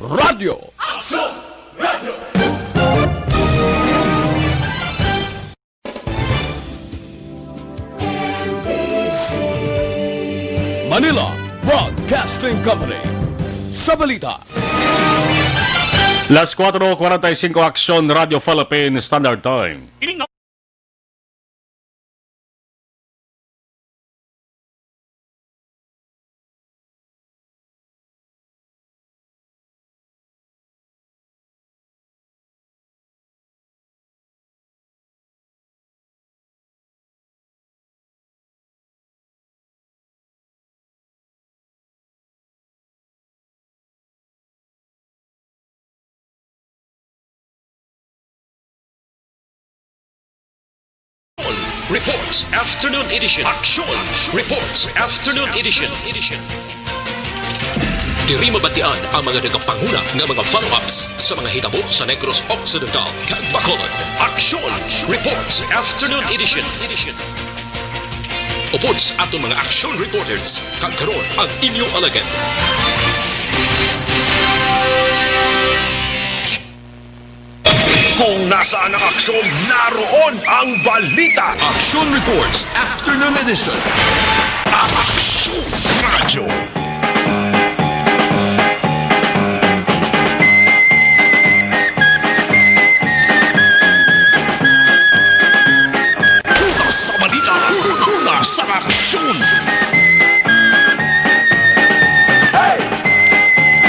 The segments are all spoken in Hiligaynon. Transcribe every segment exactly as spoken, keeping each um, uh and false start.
Radyo. Manila Broadcasting Company. Sa balita. Las cuatro cuarenta y cinco, Aksyon Radyo Philippine Standard Time. Reports Afternoon Edition. Aksyon Reports Afternoon Edition. Diri mabatian ang mga nagapanguna nga mga follow-ups sa mga hitabo sa Negros Occidental kag Bacolod. Aksyon Reports Afternoon Edition. Upod sa aton mga action reporters, kag karon ang inyo alagad. Kung nasaan ang aksyon, naroon ang balita. Action Reports Afternoon Edition. Aksyon Radyo. Una sa balita, una sa aksyon.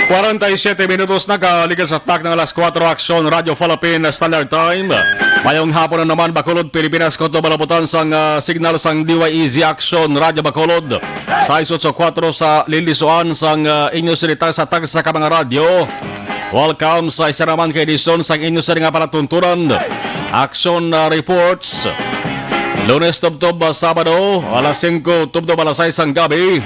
Kwarenta y siyete minutos na kalikan sa takna nga alas kuwatro, Aksyon Radyo Philippine Standard Time. Mayong hapon na naman, Bacolod, Pilipinas, kutob mga kalabutan sang, ah, signal sang D Y E Z Aksyon Radyo Bacolod. Sais otso kuwatro sa lilisuan sang, ah, inyo sinita sa tagsa ka mga radyo. Welcome sa isa naman ka edisyon sang inyo sini nga palatuntunan, Aksyon, ah, Reports. Lunes tubtob, ah, Sabado, alas singko tubtob alas sais sang gabi.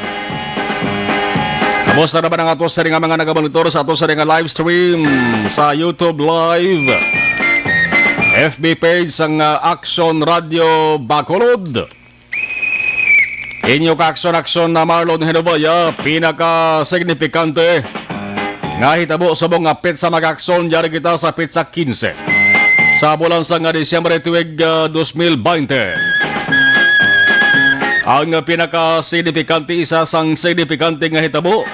Kamusta naman ang ato sini nga mga nagamonitor sa ato sini nga live stream sa YouTube Live, F B page sang, ah, Aksyon Radyo Bacolod? Inyo ka Aksyon-Aksyon na Marlon Hinubaya, pinaka-signifikante nga hitabo subong nga petsa, mag-aksyon, yari kita sa petsa quince sa bulan sang, ah, Disyembre tuig, ah, dos mil baynte. Ang pinaka-signifikante, isa sang signifikante nga hitabo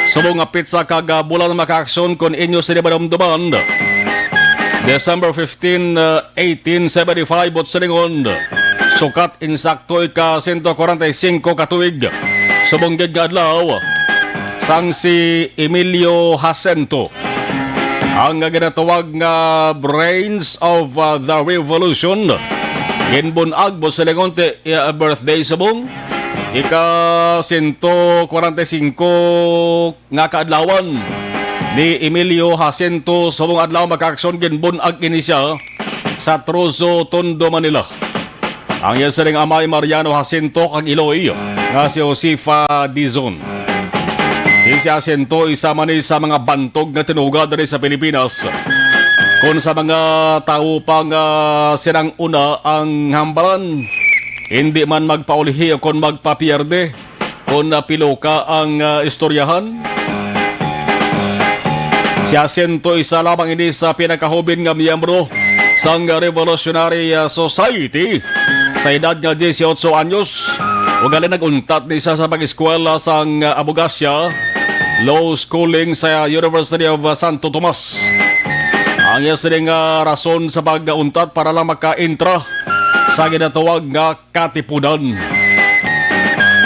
subong nga petsa kag, ah, bulan, makaaksyon kon inyo sini madumduman. December fifteen, ah, eighteen seventy-five, buot silingon, sukat insakto ika sento kwarenta y singko ka tuig, subong gid nga adlaw sang si Emilio Jacinto, ang ginatawag nga Brains of, uh, the Revolution, ginbun-ag, buot silingon, ti, uh, birthday subong ika sento kwarenta y singko nga kaadlawan ni Emilio Jacinto. Subong adlaw, makaaksyon, ginbun-ag ini sia sa Trozo, Tondo, Manila. Ang iya sining amay, Mariano Jacinto, kag iloy nga si Josefa Dizon. Si Jacinto, isa man ni sa mga bantog nga tinuga diri sa Pilipinas. Kon sa mga tawo pa nga sinang una ang hambalan, hindi man magpaulhi o kon magpapierde, kon, ah, piloka ang, ah, istoryahan. Si Jacinto, isa lamang ini sa pinakahubin nga miyembro sang Revolutionary, ah, Society. Sa edad nga dieciocho anyos, ugali nag-untat ni siya sa pag-eskwela sang, ah, abogasya, law schooling sa University of, ah, Santo Tomas. Ang iya sining, ah, rason sa pag-untat para lang maka-entra sa ginatawag nga katipunan.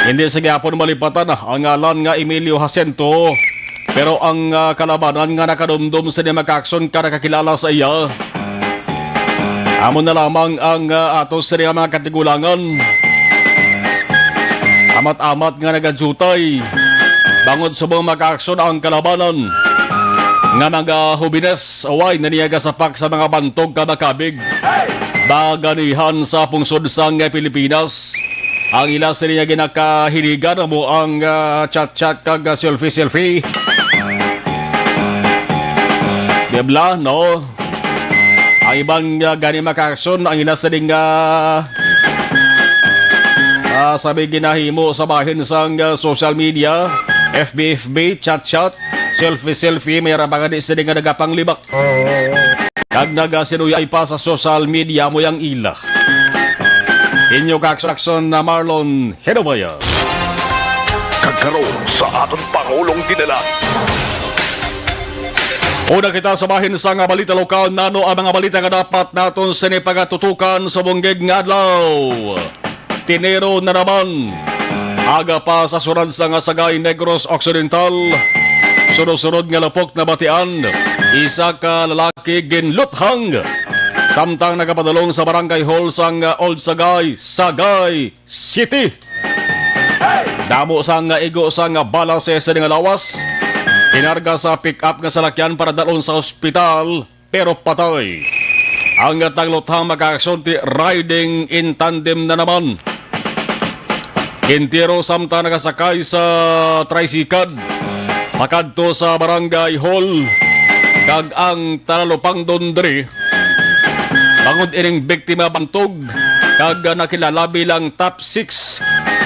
Hindi sa gihapon malipatan ang ngalan nga Emilio Jacinto, pero ang, ah, kalabanan nga nakadumdom sini, makaaksyon, ka nakakilala sa iya. Amo na lamang ang, ah, ato sini nga mga katigulangan. Amat-amat nga nagadutay, bangod subong, makaaksyon, ang kalabanan nga mga hubines, way na niya gasapak sa mga bantog ka makabig. Baganihan sa pungsod sang Pilipinas, ang ila sini nga ginakahiligan amo ang, ah, chat-chat kag, ah, selfie-selfie. Di bala, no? Ang iban nga gani, makaaksyon, ang ila sini nga, ah, sabi, ginahimo sa bahin sang, ah, social media, F B, F B, chat-chat. Selfie-selfie, may ra ba nga di sini nga nagapanglibak. Kag nagasinuyay pa sa social media mo yang ila. Inyo kaakson-akson na Marlon Hinumaya. Kag karon sa aton Pangulong Dinala. Una kita sa bahin sa nga balita lokal. Nano ang mga balita nga dapat naton sini pagatutukan sa bunggig nga adlaw? Tinero na naman. Aga pa sa sunod sa nga Sagay, Negros Occidental, sunod-sunod nga lapok nabatian. Isa ka lalaki ginluthang samtang nagapadulong sa barangay hall sang Old Sagay, Sagay City. Damo sang igo sang bala sa sini nga lawas. Kinarga sa pick-up nga salakyan para dalon sa ospital, pero patay. Ang tagluthang magkaaksyon ti riding in tandem na naman. Gintiro samtang nakasakay sa tricycle pakadto sa barangay hall, kag ang talalupang dondre bangod ining biktima bantog kag nakilala bilang top six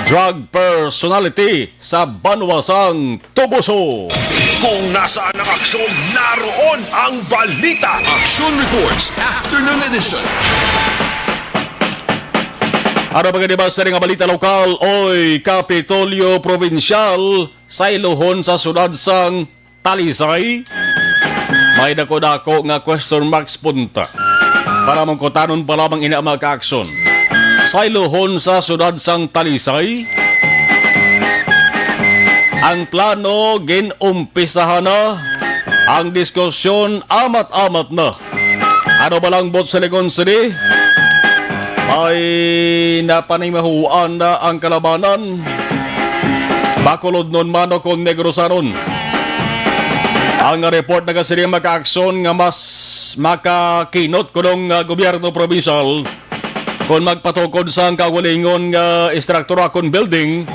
drug personality sa banwa sang Toboso. Kung nasaan ang aksyon, naroon ang balita. Action Reports, Afternoon Edition. Ano pa gani ba sa nga balita lokal? Oy, Kapitolyo Probinsyal, sayluhon sa siyudad sang Talisay? May dako-dako nga question marks punta. Para mong kutanon pa lamang ina, mga kaaksyon. Sayluhon sa siyudad sang Talisay? Ang plano gin-umpisahan na, ang diskusyon amat-amat na. Ano ba lang bot sa lingon sini? May napanimahuan na ang kalabanan. Bacolodnon man o kon Negrosanon. Ang report nagasiling, mga kaaksyon, nga mas makakinot kuno nga gobyerno probinsyal kon magpatukod sang kaugalingon nga estruktura kon building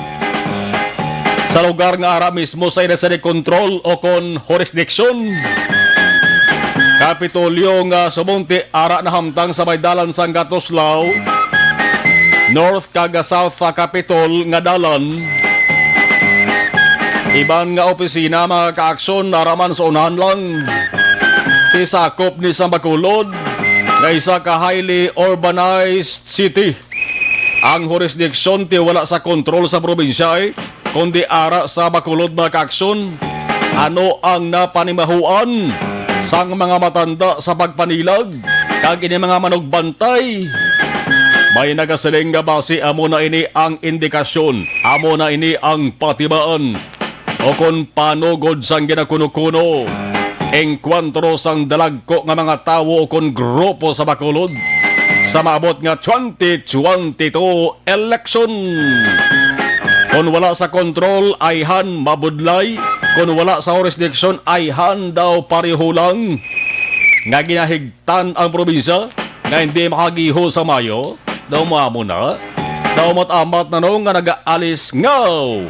sa lugar nga ara mismo sa ila sini kontrol o kon jurisdiksyon. Kapitolyo nga subong ti ara nahamtang sa may dalan sang Gatuslao North kag South sa Capitol nga dalan. Iban nga opisina, mga kaaksyon, ara man sa unahan lang. Ti sakop ni sang Bacolod nga isa ka highly urbanized city. Ang jurisdiksyon ti wala sa kontrol sa probinsya, eh, kundi ara sa Bacolod, mga kaaksyon. Ano ang napanimahuan sang mga matanda sa pagpanilag kag ini mga manugbantay? May nagasiling nga basi amo na ini ang indikasyon, amo na ini ang patibaan o kon panugod sang ginakuno-kuno, engkwantro sang dalagko nga mga tawo o kon grupo sa Bacolod sa maabot nga twenty twenty-two election. Kon wala sa kontrol, ayhan mabudlay. Kon wala sa jurisdiksyon, ayhan daw pareho lang nga ginahigtan ang probinsya nga hindi makagiho sa mayo. Daw mo amo na. Daw mat-amat na no nga nagaalis ngaw.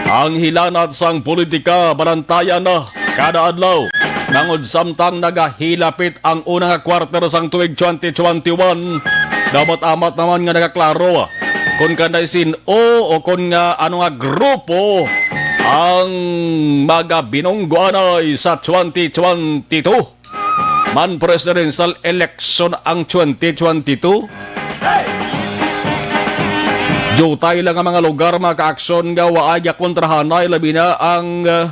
Ang hilanat sang politika, balantayan na kada adlaw. Tungod samtang nagahilapit ang una nga quarter sang tuig twenty twenty-one, dapat amat naman nga nagaklaro kon kanday sin-o o kon nga ano nga grupo ang magabinungguanay sa twenty twenty-two man presidential election ang twenty twenty-two. Diutay lang ang mga lugar, mga kaaksyon, nga waay gakontrahanay, labi na ang, ah,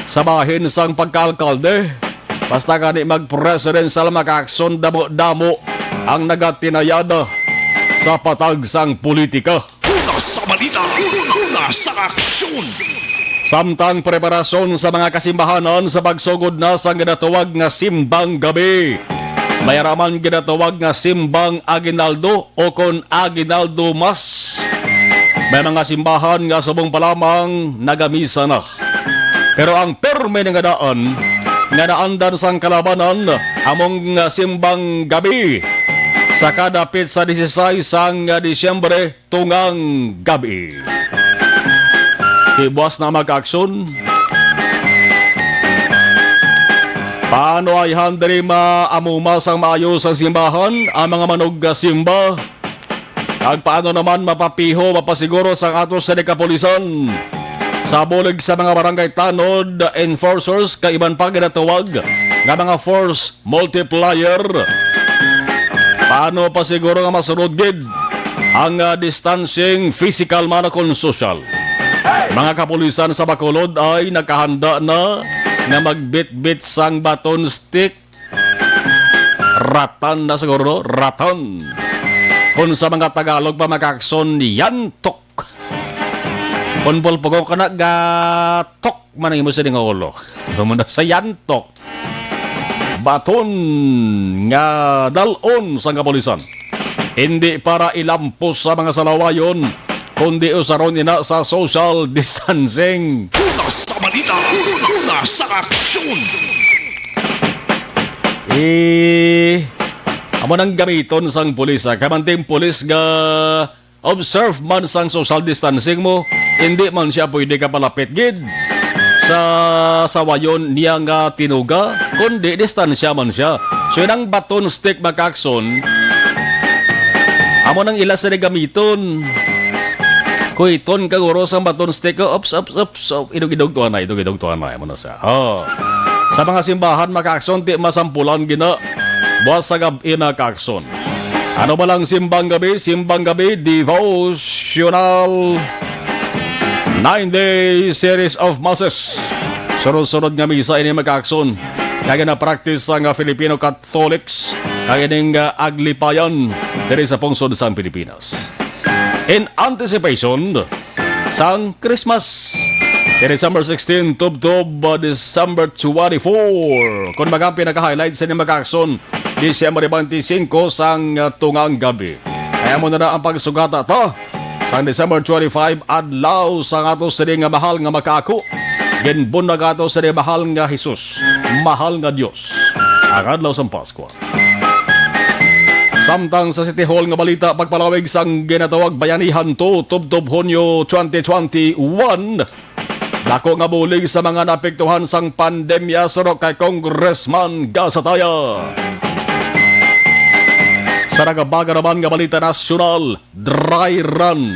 sa bahin sang pagkaalkalde. Basta gani mag-presidential, mga kaaksyon, damo-damo ang nagatinayada sa patag sang politika. Una sa balita, una sa aksyon. Samtang preparasyon sa mga kasimbahanan sa pagsugod na sa ginatawag nga simbang gabi, may ara man ginatawag nga simbang aguinaldo o kon aguinaldo mass. May mga simbahan nga subong pa lamang nagamisa na. Pero ang perme nga daan nga naandan sang kalabanan among simbang gabi sa kada petsa disisais sang Disyembre tungang gabi. Ti buas na, mga kaaksyon. Paano ayhan diri maamuma sang maayo sang simbahan ang mga manugsimba? Kag paano naman mapapiho, mapasiguro sang ato sa kapulisan Sa bulig sa mga barangay tanod enforcers kag iban pa ginatawag nga mga force multiplier. Paano pa siguro nga masunod gid ang, ah, distancing, physical man o kon social? Mga kapulisan sa Bacolod ay nakahanda na nga magbitbit sang baton stick. Ratan na siguro, no? Ratan. Kung sa mga Tagalog pa, mga kaakson, yantok. Kung pulpugong ka na, gatok man ang imo sining ulo. Amo na sa yantok. Baton nga dal-on sang kapulisan. Hindi para ilampos sa mga salawayon, kundi usaron ina sa social distancing. Una sa balita, una sa aksyon. Eh, amo nang gamiton sang pulis, ah. Kay man ting pulis nga observe man sang social distancing mo, hindi man siya pwede ka palapit gid sa sawayon niya nga tinuga, kundi distansya man siya. So, inang baton stick, mga kaakson, amo nang ila sa gamiton. Kuiton ka guro sang baton stick, oh, ups, ups, ups, ups, idog-idog tuanay, idog-idog tuanay, amo na siya. Oh. Sa mga simbahan, mga kaakson, di masampulan gina. Buwas sa gab-i na, mga kaakson. Ano ba lang simbang gabi? Simbang gabi, devotional nine-day series of masses. Sunod-sunod nga misa ini, mga kaakson. Kaya na-practice sang, ah, Filipino Catholics kag ining, ah, aglipayan diri sa pungsod sang Pilipinas. In anticipation sang Christmas, kay December sixteen tubtob, uh, December twenty-four. Kung baga ang pinaka-highlight sa inyong mga aksyon, December twenty-five sang, uh, tungang gabi. Kaya mo na na ang pagsugata to sang December twenty-five, adlaw sa ato sini nga mahal nga makaako. Ginbunyag ato sini mahal nga Jesus, mahal nga Dios, ang adlaw sang Pasko. Samtang sa City Hall nga balita, pagpalawig sang ginatawag Bayanihan Two tubtob Hunyo twenty twenty-one, dako nga bulig sa mga naapektuhan sang pandemya, surok kay Congressman Gasataya. Sa nagabaga naman nga balita nasyonal, dry run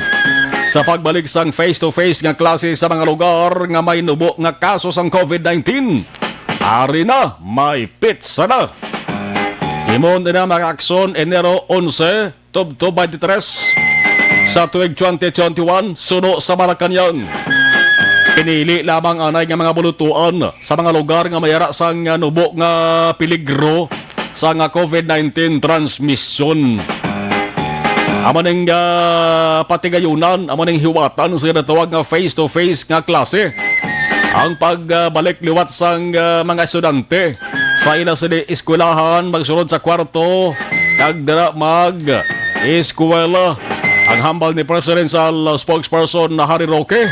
sa pagbalik sang face-to-face nga klase sa mga lugar nga may nubo nga kaso sang COVID nineteen. Ari na, may petsa na. Himuon na, mga kaakson, Enero onse tubtob twenty-three sa tuig twenty twenty-one, suno sa Malacañang. Pinili lamang anay nga mga bulutuan sa mga lugar nga may ara sang, ah, nubo nga peligro sa nga COVID nineteen transmisyon. Amo ning, ah, patigayunan, amo ning hiwatan sa ginatawag nga face-to-face nga klase. Ang pagbalik liwat sang, ah, mga estudyante sa ila sini eskwelahan, magsulod sa kwarto, kag dira mag-eskwela. Ang hambal ni Presidential Spokesperson na Harry Roque,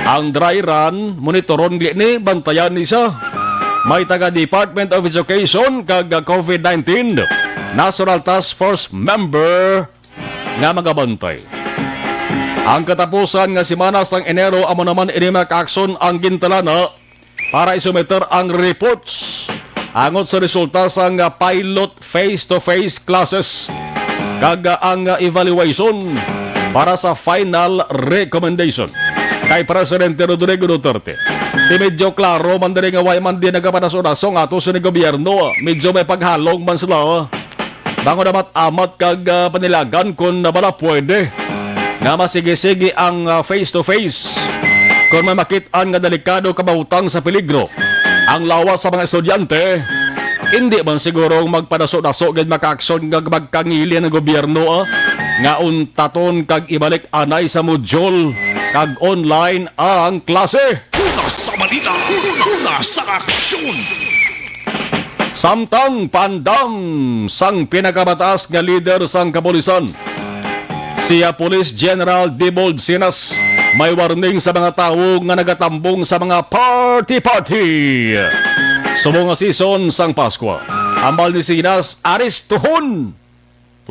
ang dry run, monitoron ni, bantayan ni siya. May taga Department of Education kag COVID nineteen National Task Force member nga magabantay. Ang katapusan nga semana sang Enero amo naman ini, mga kaakson, ang gintalana para isumiter ang reports angot sa resulta sang pilot face-to-face classes kag ang evaluation para sa final recommendation kay Presidente Rodrigo Duterte. Di medyo klaro man diri nga way man din nagapadaso-daso nga ato sa gobyerno. Medyo may paghalong man sila. Bangon amat-amat kag, ah, panilagan kon bala pwede nga masigi-sigi ang, ah, face-to-face kon may makit-an nga delikado, kabahutang sa peligro ang lawas sa mga estudyante. Hindi man siguro magpadaso-daso gid, mga kaakson, nga magkangili ang gobyerno, ah, nga untaton kag ibalik anay sa module kag online ang klase. Una sa balita, una sa aksyon. Samtang paandam sang pinakamataas nga lider sang kapulisan, si, ah, Police General Dibold Sinas, may warning sa mga tawo nga nagatambong sa mga party-party subong nga season sang Pasko. Hambal ni Sinas, arestuhon!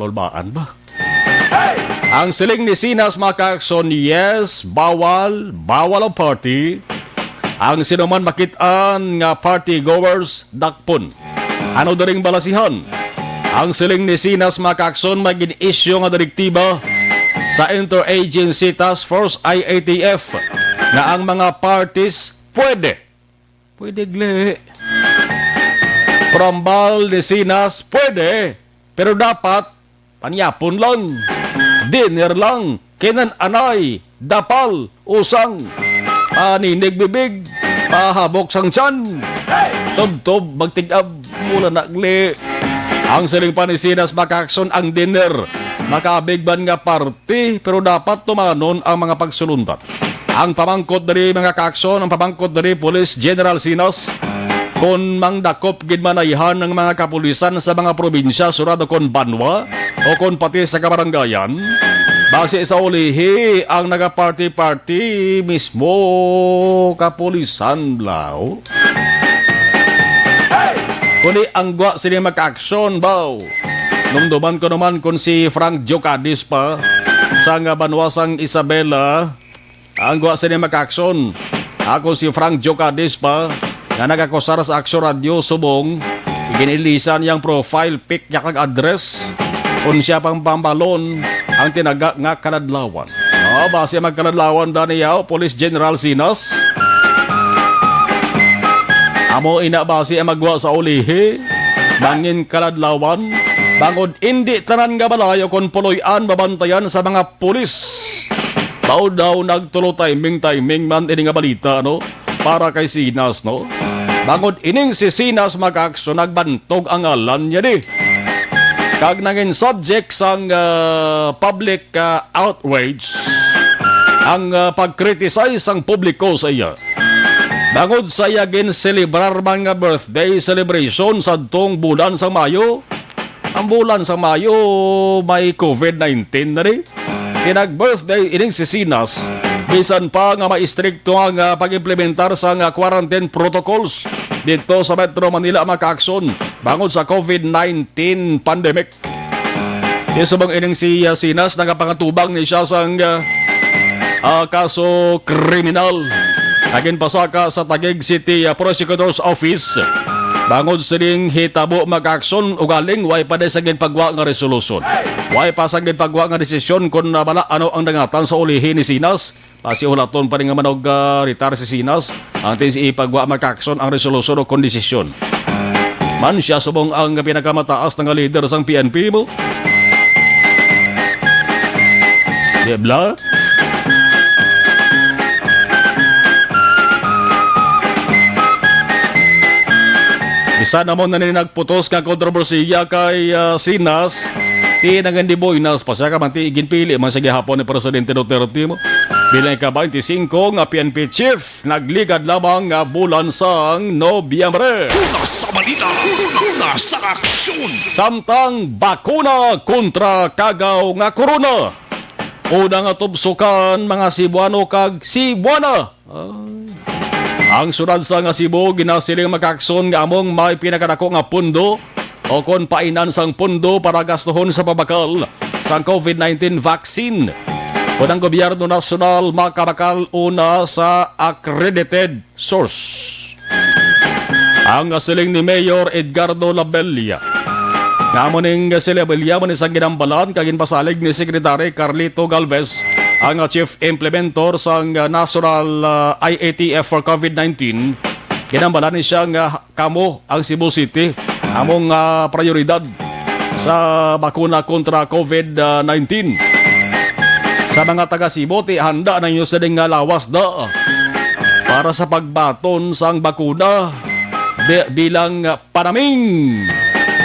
Lulbaan ba? Ang siling ni Sinas, mga kaakson, yes, bawal, bawal ang party. Ang sino man makit-an nga party goers, dakpon. Ano diring balasihan? Ang siling ni Sinas, mga kaakson, may gin-issue nga direktiba sa Interagency Task Force, I A T F, nga ang mga parties pwede. Pwede, gle. Pero ang bahol ni Sinas, pwede. Pero dapat, panyapon lang. Dinner lang. Kinan-anay, dapal, usang. Paninig bibig, pahabok sang tiyan. Tubtob, magtig-ab, mula na, gle. Ang siling pa ni Sinas, Mac Action, ang dinner. Makaabig man nga party, pero dapat tumanon ang mga pagsulundan. Ang pamangkot diri, mga kaaksyon, ang pamangkot diri, Police General Sinas, kon mangdakop gid manayhan ang mga kapulisan sa mga probinsya, syudad o kon banwa, o kon pati sa kabaranggayan, basi sa ulihi ang nagaparty-party mismo kapulisan, blaw. Kundi ang gwa sini, mga kaaksyon, baw. Numduman ko naman kung si Frank Jocadis pa, sa nga banwa sang Isabela, ang gwa sini, mga kaaksyon. Ako si Frank Jocadis pa, nga nagakusar sa Aksyon Radio subong, iginilisan yang profile pic niya kag address. Kung siya pang pambalon, ang tinaga nga kaladlawan. Oh, basi magkaladlawan, Daniel, Police General Sinas. Amo ina basi ang magwa sa ulihi, bangin kaladlawan, bangod indi tanan nga balay o kon puloy-an mabantayan sa mga pulis. Mao daw nagtulo timing-timing man ini nga balita, no? Para kay Sinas, no? Bangod ining si Sinas, mga kaaksyon, nagbantog ang ngalan niya di. Kag nangin subject sang, ah, public, ah, outrage ang, ah, pag-criticize sang publiko sa iya. Bangod sa iya ginselebrar man nga birthday celebration sadtong bulan sang Mayo, ang bulan sang Mayo may covid nineteen na di. Kay nag-birthday ining si Sinas, bisan pa nga may istrikto ang, ah, pag-implementar sang, ah, quarantine protocols dito sa Metro Manila, mga kaaksyon, bangod sa covid nineteen pandemic. Di subong ining si, ah, Sinas, nagapangatubang ni siya sang, ah, ah, kaso kriminal nga ginpasaka sa Taguig City, ah, Prosecutor's Office. Bangod sining hitabo, mga kaaksyon, ugaling way pa di sa ginpagwa nga resolusyon. Way pa sa ginpagwa nga desisyon kung, ah, bala ano ang dangatan sa ulihi ni Sinas. Basi hulaton pa rin nga manog, ah, retire si Sinas, ang T C E pagwa, mga kaaksyon, ang resolusyon o kondisisyon. Man siya subong ang pinakamataas na nga leader sang P N P mo. Di bala? Bisan amo na ni nagputos nga kontrobersiya kay, ah, Sinas, ti nangin di buenas pa siya, kay man ti ginpili man sa gihapon ni Presidente Duterte mo bilang ika-twenty-five nga P N P chief, nagligad lamang nga bulan sang Nobyembre. Una sa balita, una sa aksyon. Samtang bakuna kontra kagaw nga corona, una nga tubsokan mga Cebuano kag Cebuana. Ay. Ang syudad sa nga Cebu ginasiling, mga kaaksyon, nga among may pinakadako nga pundo o kon painan sang pundo para gastuhon sa pabakal sang covid nineteen vaccine. Kon ang gobyerno nasyonal makabakal una sa accredited source. Ang siling ni Mayor Edgardo Labella, nga amo ning si Labella mo ni sang ginambalan kag ginpasalig ni Secretary Carlito Galvez, ang, ah, Chief Implementor sang, ah, National, ah, I A T F for covid nineteen. Ginambalan ni siya nga kamo ang Cebu City among, ah, prioridad sa bakuna kontra covid nineteen. Sa mga taga Cebu, ti handa na inyo sila nga lawas da para sa pagbaton sang bakuna bi-, bilang panaming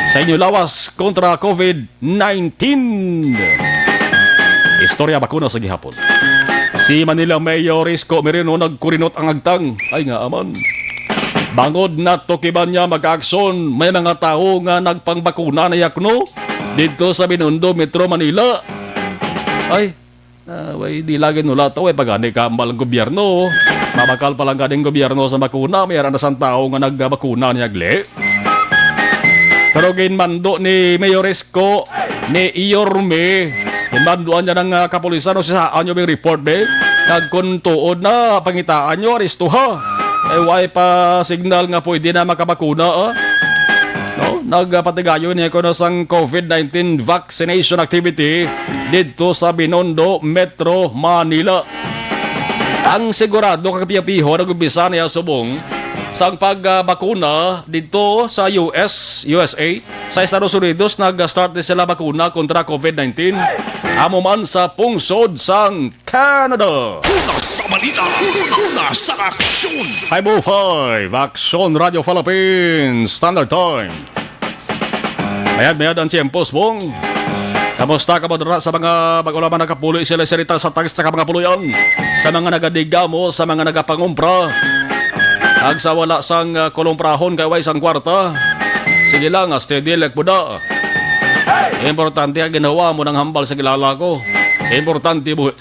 sa inyo lawas kontra covid nineteen. Istorya bakuna sa gihapon. Si Manila Mayor Isko Merino nagkurinot ang agtang. Ay nga aman. Bangod natukiban niya, mga kaaksyon, may mga tawo nga nagpangbakuna na yakno dito sa Binondo, Metro Manila. Ay, ah, way, di lagi nula to, way pagani ka ang gobyerno. Mabakal pa lang ganing gobyerno sa bakuna, may ara na sang tawo nga nagbakuna niya, gle. Pero ginmando ni Mayor Isko, ni Yorme, ginmanduan niya ng, ah, kapulisan, o saan nyo may report, be? Kag kung tuod na, pangitaan nyo, aresto ha. Eh, way pa signal nga pwede na makabakuna, ah. No? Nagpatigayon niya ko na sang covid nineteen vaccination activity dito sa Binondo, Metro Manila. Ang sigurado nga kapiyapiho nag-umpisa niya subong sang pagbakuna didto sa U S, U S A. Sa Estados Unidos, nag-start na sila bakuna kontra COVID nineteen. Amo man sa pungsod sang Canada. Una sa balita, una sa aksyon. Five oh five, Aksyon Radio Philippines, Standard Time. Mayad-mayad ang tiyempo, Bong. Kamusta ka mo dira sa mga mag-ulaman nakapuloy sila sa rita sa tax sa mga puloyan? Sa mga nagadigamo, sa mga nagapangumpra, ag sa wala sang uh, kulumprahon kay way sang kwarta. Sige lang, ah, steady like buda. Importante ang ginawa mo ng hambal sa kilala ko. Importante buhi.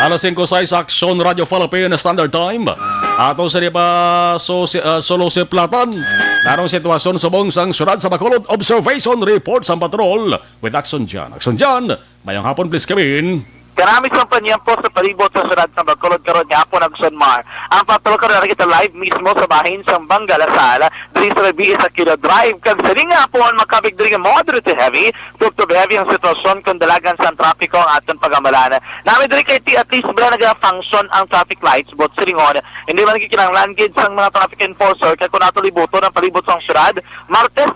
Alas singko sais, Aksyon Radio Philippine Standard Time. Ato sa di pa so, si, uh, solo si Platan. Narong sitwasyon subong sang syudad sa Bacolod. Observation report sa patrol with Action John. Action John, mayong hapon, please come in. Karami sang panyempo sa palibot sa syudad sa Bacolod karon nga hapon, Action Mar. Ang patrol karon, nakita live mismo sa bahin sang Bangga Lasal, diri sa Rabi sa Kilo Drive. Kag sa nga hapon, makabig diri nga moderate to heavy, tubtob heavy ang sitwasyon kung dalagan sang trapiko ang aton pag-amalan. Nami diri kay ti-, at least bala naga-function ang traffic lights, but silingon, hindi man kinahanglan gid sang mga traffic enforcer kay kung ato libuton ang palibot sang syudad, Martes,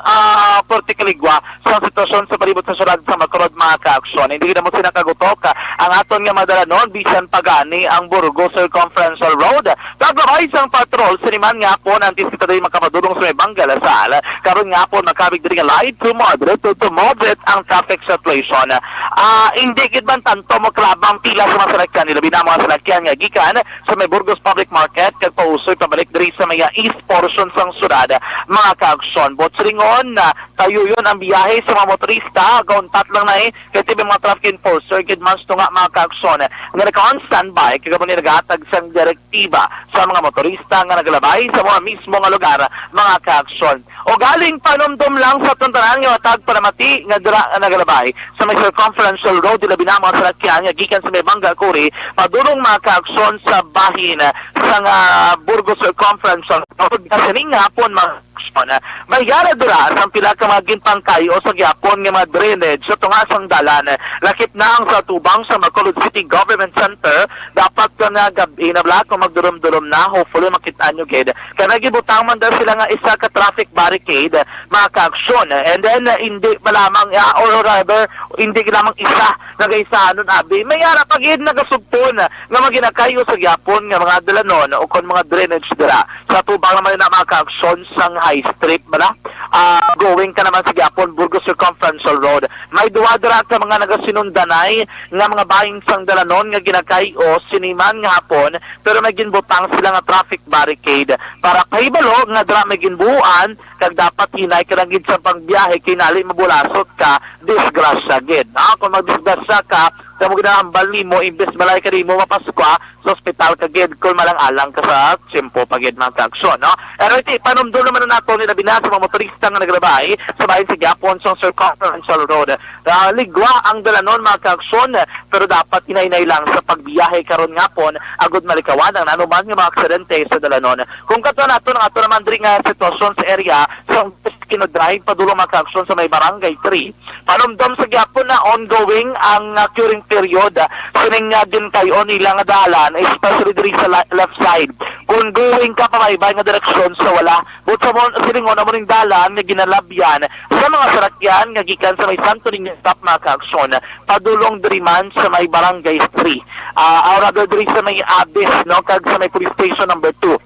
ah, Porte Caligua sa sitwasyon sa palibot sa syudad sa Bacolod, mga kaaksyon. Hindi gid mo sila kagutok, ah, ang aton nga madalanon, bisan pa gani ang Burgos Circumferential Road. Paglabay sang patrol, sini man nga hapon, antes kita diri makapadulong sa may Bangga Lasal. Karon nga hapon, makabig diri nga light to moderate to, to moderate ang traffic situation. Ah, hindi gid man tanto mo kalabang pila sa mga salakyan, ilabi na mga salakyan nga gikan sa may Burgos Public Market, kag pausoy pabalik diri sa may, ah, east portion sang syudad, mga kaaksyon. But silingon, ah, tayuyon ang biyahe sa mga motorista, gauntat lang na eh, kay ti may mga traffic enforcer gid man sa tunga, mga kaaksyon, nga naka-on standby, kag amo ni nagahatag sang direktiba sa mga motorista nga nagalabay sa mga mismo nga lugar, mga kaaksyon. O galing, panumdom lang sa aton tanan nga matag panamati nga dira nga nagalabay sa may Circumferential Road, ilabi na mga salakyan nga gikan sa may Bangga Kuri, padulong, mga kaaksyon, sa bahin sa nga Burgos Circumferential Road. Sa ning hapon, mga kaaksyon, may yara dira sang pila ka mga ginpangkayo sa gihapon nga mga drainage sa tunga sang dalan. Lakip na ang sa tubang sa Bacolod City Government Center. Dapat ka na gab-i na bala kung magdulom-dulom na. Hopefully, makita nyo gid. Kaya nagibutang man daw sila nga isa ka traffic barricade, mga kaaksyon. And then, uh, hindi pa lamang, uh, or rather, hindi lamang isa nagaisahanon, abi. May ara pa gid nagasugpon nga maginakayo sa gyapon nga mga dalanon o kon mga drainage dira. Sa tubang naman na, mga kaaksyon, sang High Street bala, ah, going ka naman sa gyapon Burgos Circumferential Road. May duwa dira ka mga nagasinundanay nga mga bahin sang dalanon nga ginakayo sini man nga hapon, pero may ginbutang sila nga traffic barricade para kahibalo nga dira may ginbuuan, kag dapat hinay ka lang gid sa pagbiyahe kay nali mabulasot ka, disgrasya gid. Ah, kung magdisgrasya ka, kamo ginahambal nimo, imbes malay ka nimo mapaskwa sa ospital ka gid, kung malang-alang ka sa tiyempo pa gid, mga kaaksyon, no? Pero iti, panumdom naman na nato ni labi na sa mga motorista nga naglabay sa bahin sa gyapon sa Circumferential Road. Ah, ligwa ang dalanon, mga kaaksyon, pero dapat hinay-hinay lang sa pagbiyahe karon nga hapon agud malikawan ang nanuman nga mga aksidente sa dalanon. Kung kato nato ang ato naman diri nga sitwasyon sa area sa Kino Drive, padulong, mga kaaksyon, sa may Barangay three. Panumdom sa gyapon na ongoing ang, ah, curing period, ah, sining, ah, ginkayo nila nga dalan, especially diri sa la-, left side. Kung going ka pabaybay nga direksyon sa wala, but sa mo, silingon amo ning dalan nga ginalabyan sa mga sarakyan nga gikan sa may Santo Niño stop, mga kaaksyon, padulong diri man sa may Barangay three. Ah, or rather, diri sa may Abis, no, kag sa may police station number two.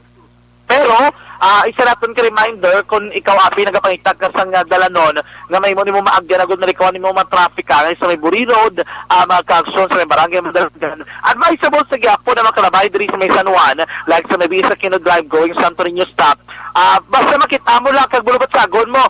Pero, ah, isa naton ka reminder, kung ikaw, abi, nagapangita ka sa nga dalanon nga may mo nimo maagyan agud malikawan nimo matraffic ka, sa may Buri Road, ah, mga kaaksyon, sa may Barangay Madalagan, advisable sa gyapon na makalabay diri sa may San Juan, like sa may Bisa Kino Drive going Santo Niño stop. Ah, basta makita mo lang kag bulubatsagon mo.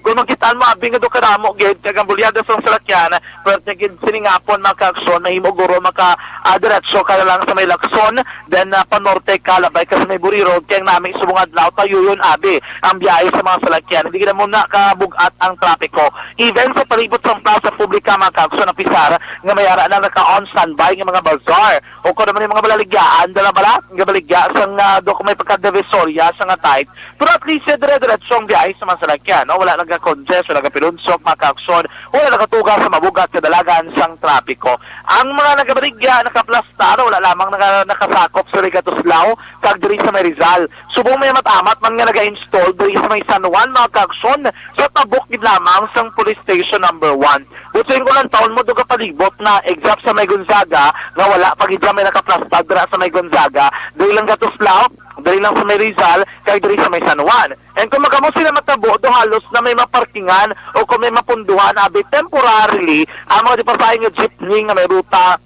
Kung makita mo, abi, nga do karamo gid kag ang bulyada sa salakyan, pero gid sini nga hapon, mga kaaksyon, mahimo guro maka, ah, diretso ka na lang sa may Lacson, then, ah, panorte ka, labay ka sa may Buri Road, kay ang nami subong adlaw, tayuyon, abi, ang biyahe sa mga salakyan. Hindi gid mo na kabugat ang trapiko. Even sa palibot sa Plaza Publica, mga kaaksyon, ang pisar nga may ara na naka-on standby nga mga bazaar. O kung naman yung mga balaligyaan, dala bala, nga baligya sa nga do kung may pagka-divisoria sa nga type. Pero at least, eh, dire-diretso ang biyahe sa mga salakyan, no? Wala nag nga congestion, nagapilunsok, mga kaaksyon, wala nakatuga sa mabugat nga dalagan sang trapiko. Ang mga nagabaligya, nakaplastar, wala lamang naka-, nakasakop sa Legatuslao kag diri sa may Rizal. Subong may amat-amat man nga naga-install diri sa may San Juan, mga kaaksyon, sa tabok gid lamang sang Police Station Number One. Buot siling ko lang, taon mo duga palibot na except sa may Gonzaga, nga wala pa gid may nakaplastar dira sa may Gonzaga, diri lang Gatuslao, diri lang sa may Rizal, kag diri sa may San Juan. And kung magkamo sila matabo, do halos na may maparkingan o kung may mapunduhan, abi, temporarily, ang mga dipasahin nga jeepney nga may ruta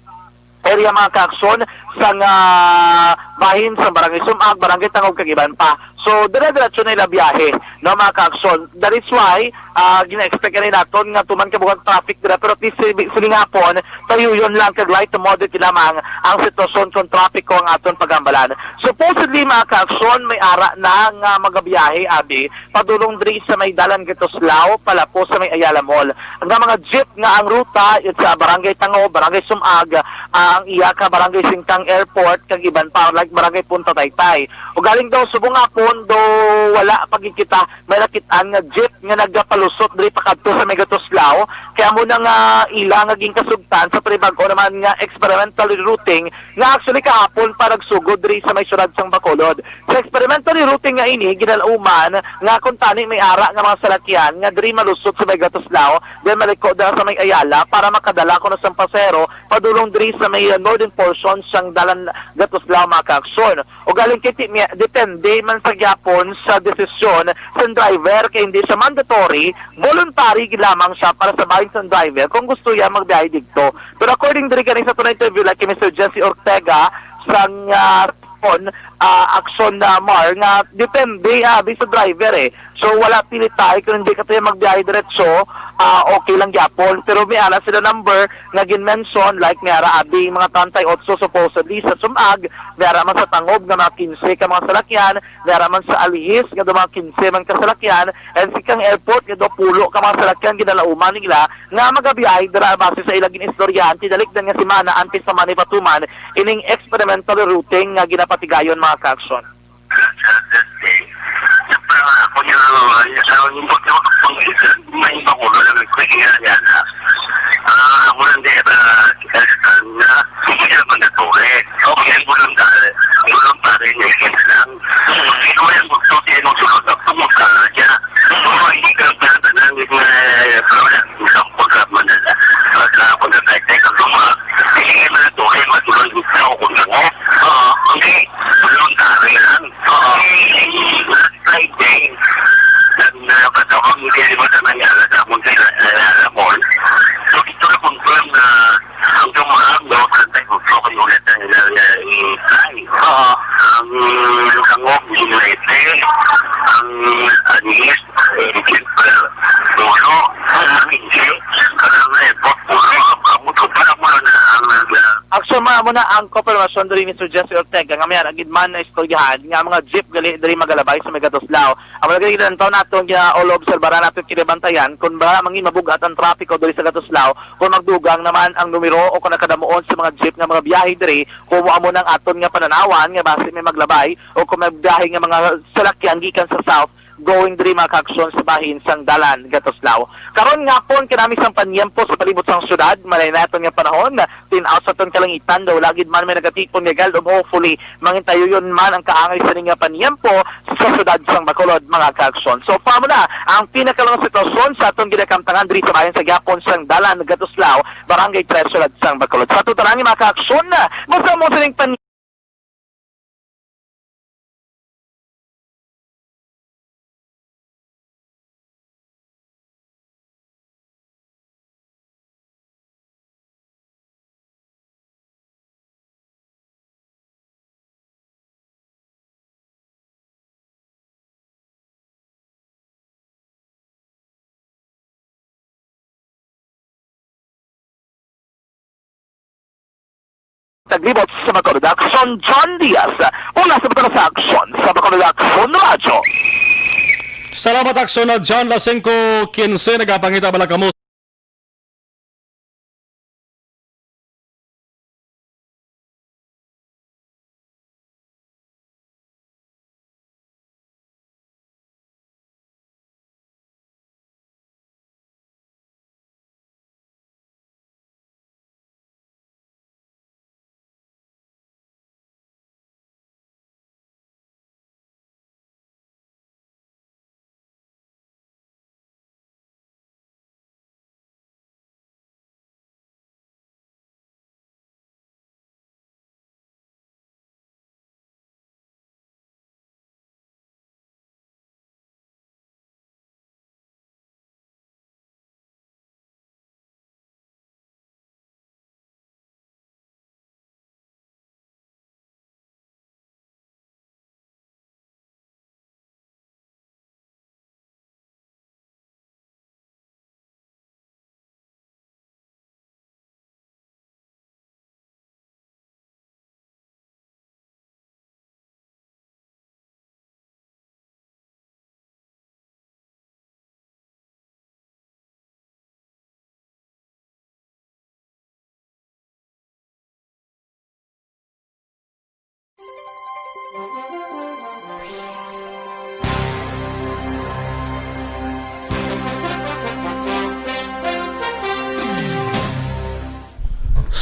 area, mga kaaksyon, sang, ah, bahin sa Barangay Sumag, Barangay Tangog, kag iban pa. So, dire-diretso na ila biyahe, no, mga kaaksyon. That is why, ah, gina-expect na naton nga tuman ka bugang traffic dira, pero at least, si-, siling hapon, tayo yun lang, kag light to moderate lamang ang sitwasyon kung trapiko ang aton pagambalan. Supposedly, mga kaaksyon, may ara na nga magabiyahe, abi, padulong diri sa may Dalan Gatuslao, palapo sa may Ayala Mall. Nga mga jeep nga ang ruta, it's sa Barangay Tango, Barangay Sumag, ah, ang iya ka Barangay Singkang Airport, kag iban pa, like Barangay Punta Taytay. Ugaling daw, subong hapon, do wala pa gid kita may nakit-an nga jeep nga nagapalusot diri pakadto sa may Gatuslao, kaya amo na nga ila nga ginkasugtan sa tribag o naman nga experimental rerouting nga actually kahapon pa nagsugod diri sa may syudad sang Bacolod. Sa experimental rerouting nga ini, ginalauman nga kung tani may ara nga mga salakyan nga diri malusot sa may Gatuslao, then maliko dira sa may Ayala para makadala kuno sang pasahero padulong diri sa may, uh, northern portion sang Dalan Gatuslao, mga kaaksyon. Ugaling kay ti-, mi-, depende man sa gyapon sa desisyon sa driver, kay hindi siya mandatory, voluntary gid lamang siya para sa bahin sa driver kung gusto niya magbiyahe didto. Pero according diri gani sa tunay interview, like kay Mister Jesse Ortega, sang, ah, Aksyon, ah, Aksyon, ah, Mar, nga depende, ah, di sa driver, eh. So, wala pilitay. Kung hindi ka tayo magbiyahe diretso, ah, okay lang gyapon. Pero may ara sila number nga gin-mention, like, may ara abi mga treinta y ocho supposedly sa Sumag, may ara man sa Tangob nga mga quince ka mga salakyan, may ara man sa Alihis nga do mga quince man ka salakyan, and sa Singkang Airport nga do pulo ka mga salakyan ginalauman nila nga magabiyahe dira base sa ilang gin-istoryahan tinalikdan nga semana antes pa man ipatuman ining experimental routing nga ginapatigayon, mga kaaksyon. Sa Thursday, sa, ako niya, ano, yung sa, yung pag-, yung pag-, may iba ko, wala nang pwede nga niya na, ah, ako lang din, ah, kita sa kanya, hindi siya mandatory. Okay, voluntary, voluntary niya, yan lang. Hindi ko yung gusto, siya yung sulod, ako mo sa kanya. Kung hindi ka, hindi na, eh, pero wala, isang pagka-, pagka-, pagka-, pagka-, hindi na mandatory, matulog, gusto ko kung ano. Oo, hindi, voluntary lang. Oo. Last Friday, nag-, nakatawag, hindi, di ba, sa Manila, sa Montero, sa Ramon. So, ito na confirm na ang dumaan, no, contact ko, so, kayo ulit ang, eh, eh, ay. Oo. Ang, ang Ginlete, ang Anis, eh, Gilbert, Lolo, ang Inche, ang, eh, Pop, Lolo, ang, ang, para mo na ang, ang, Actually, mao na ang konfirmasyon diri ni Sir Jesse Ortega nga may ara gid man na istoryahan nga mga jeep gali diri magalabay sa may Gatuslao. Amo na gani, lantaw naton nga all obserbaran naton, kinabantayan kung ba mangin mabugat ang trapiko diri sa Gatuslao, kung magdugang naman ang numero o kung nakadamuon sa mga jeep nga mga biyahe diri, kung amo nang aton nga pananawan nga basi may maglabay o kung may biyahe nga mga salakyan gikan sa south going diri, mga kaaksyon, sa bahin sang Dalan Gatuslao. Karon nga hapon, kanami sang panyempo sa palibot sang syudad, malay naton nga panahon, tin-aw sa aton kalangitan, daw wala gid man may nagatipon nga galdom. Hopefully, mangintayuyon man ang kaangay sini nga panyempo sa syudad sang Bacolod, mga kaaksyon. So, amo na ang pinakalang sitwasyon sa aton ginakamtangan diri sa bahin sa gihapon sang Dalan Gatuslao, Barangay Tres, syudad sang Bacolod. Sa aton tanan, mga kaaksyon, basta mo sining pan- Taglibot sa Bacolod Aksyon, John Diaz, mula sa Bacolod Aksyon, sa Bacolod Aksyon Radyo. Salamat, Aksyon na John. Las singko quince, nagapangita bala kamo.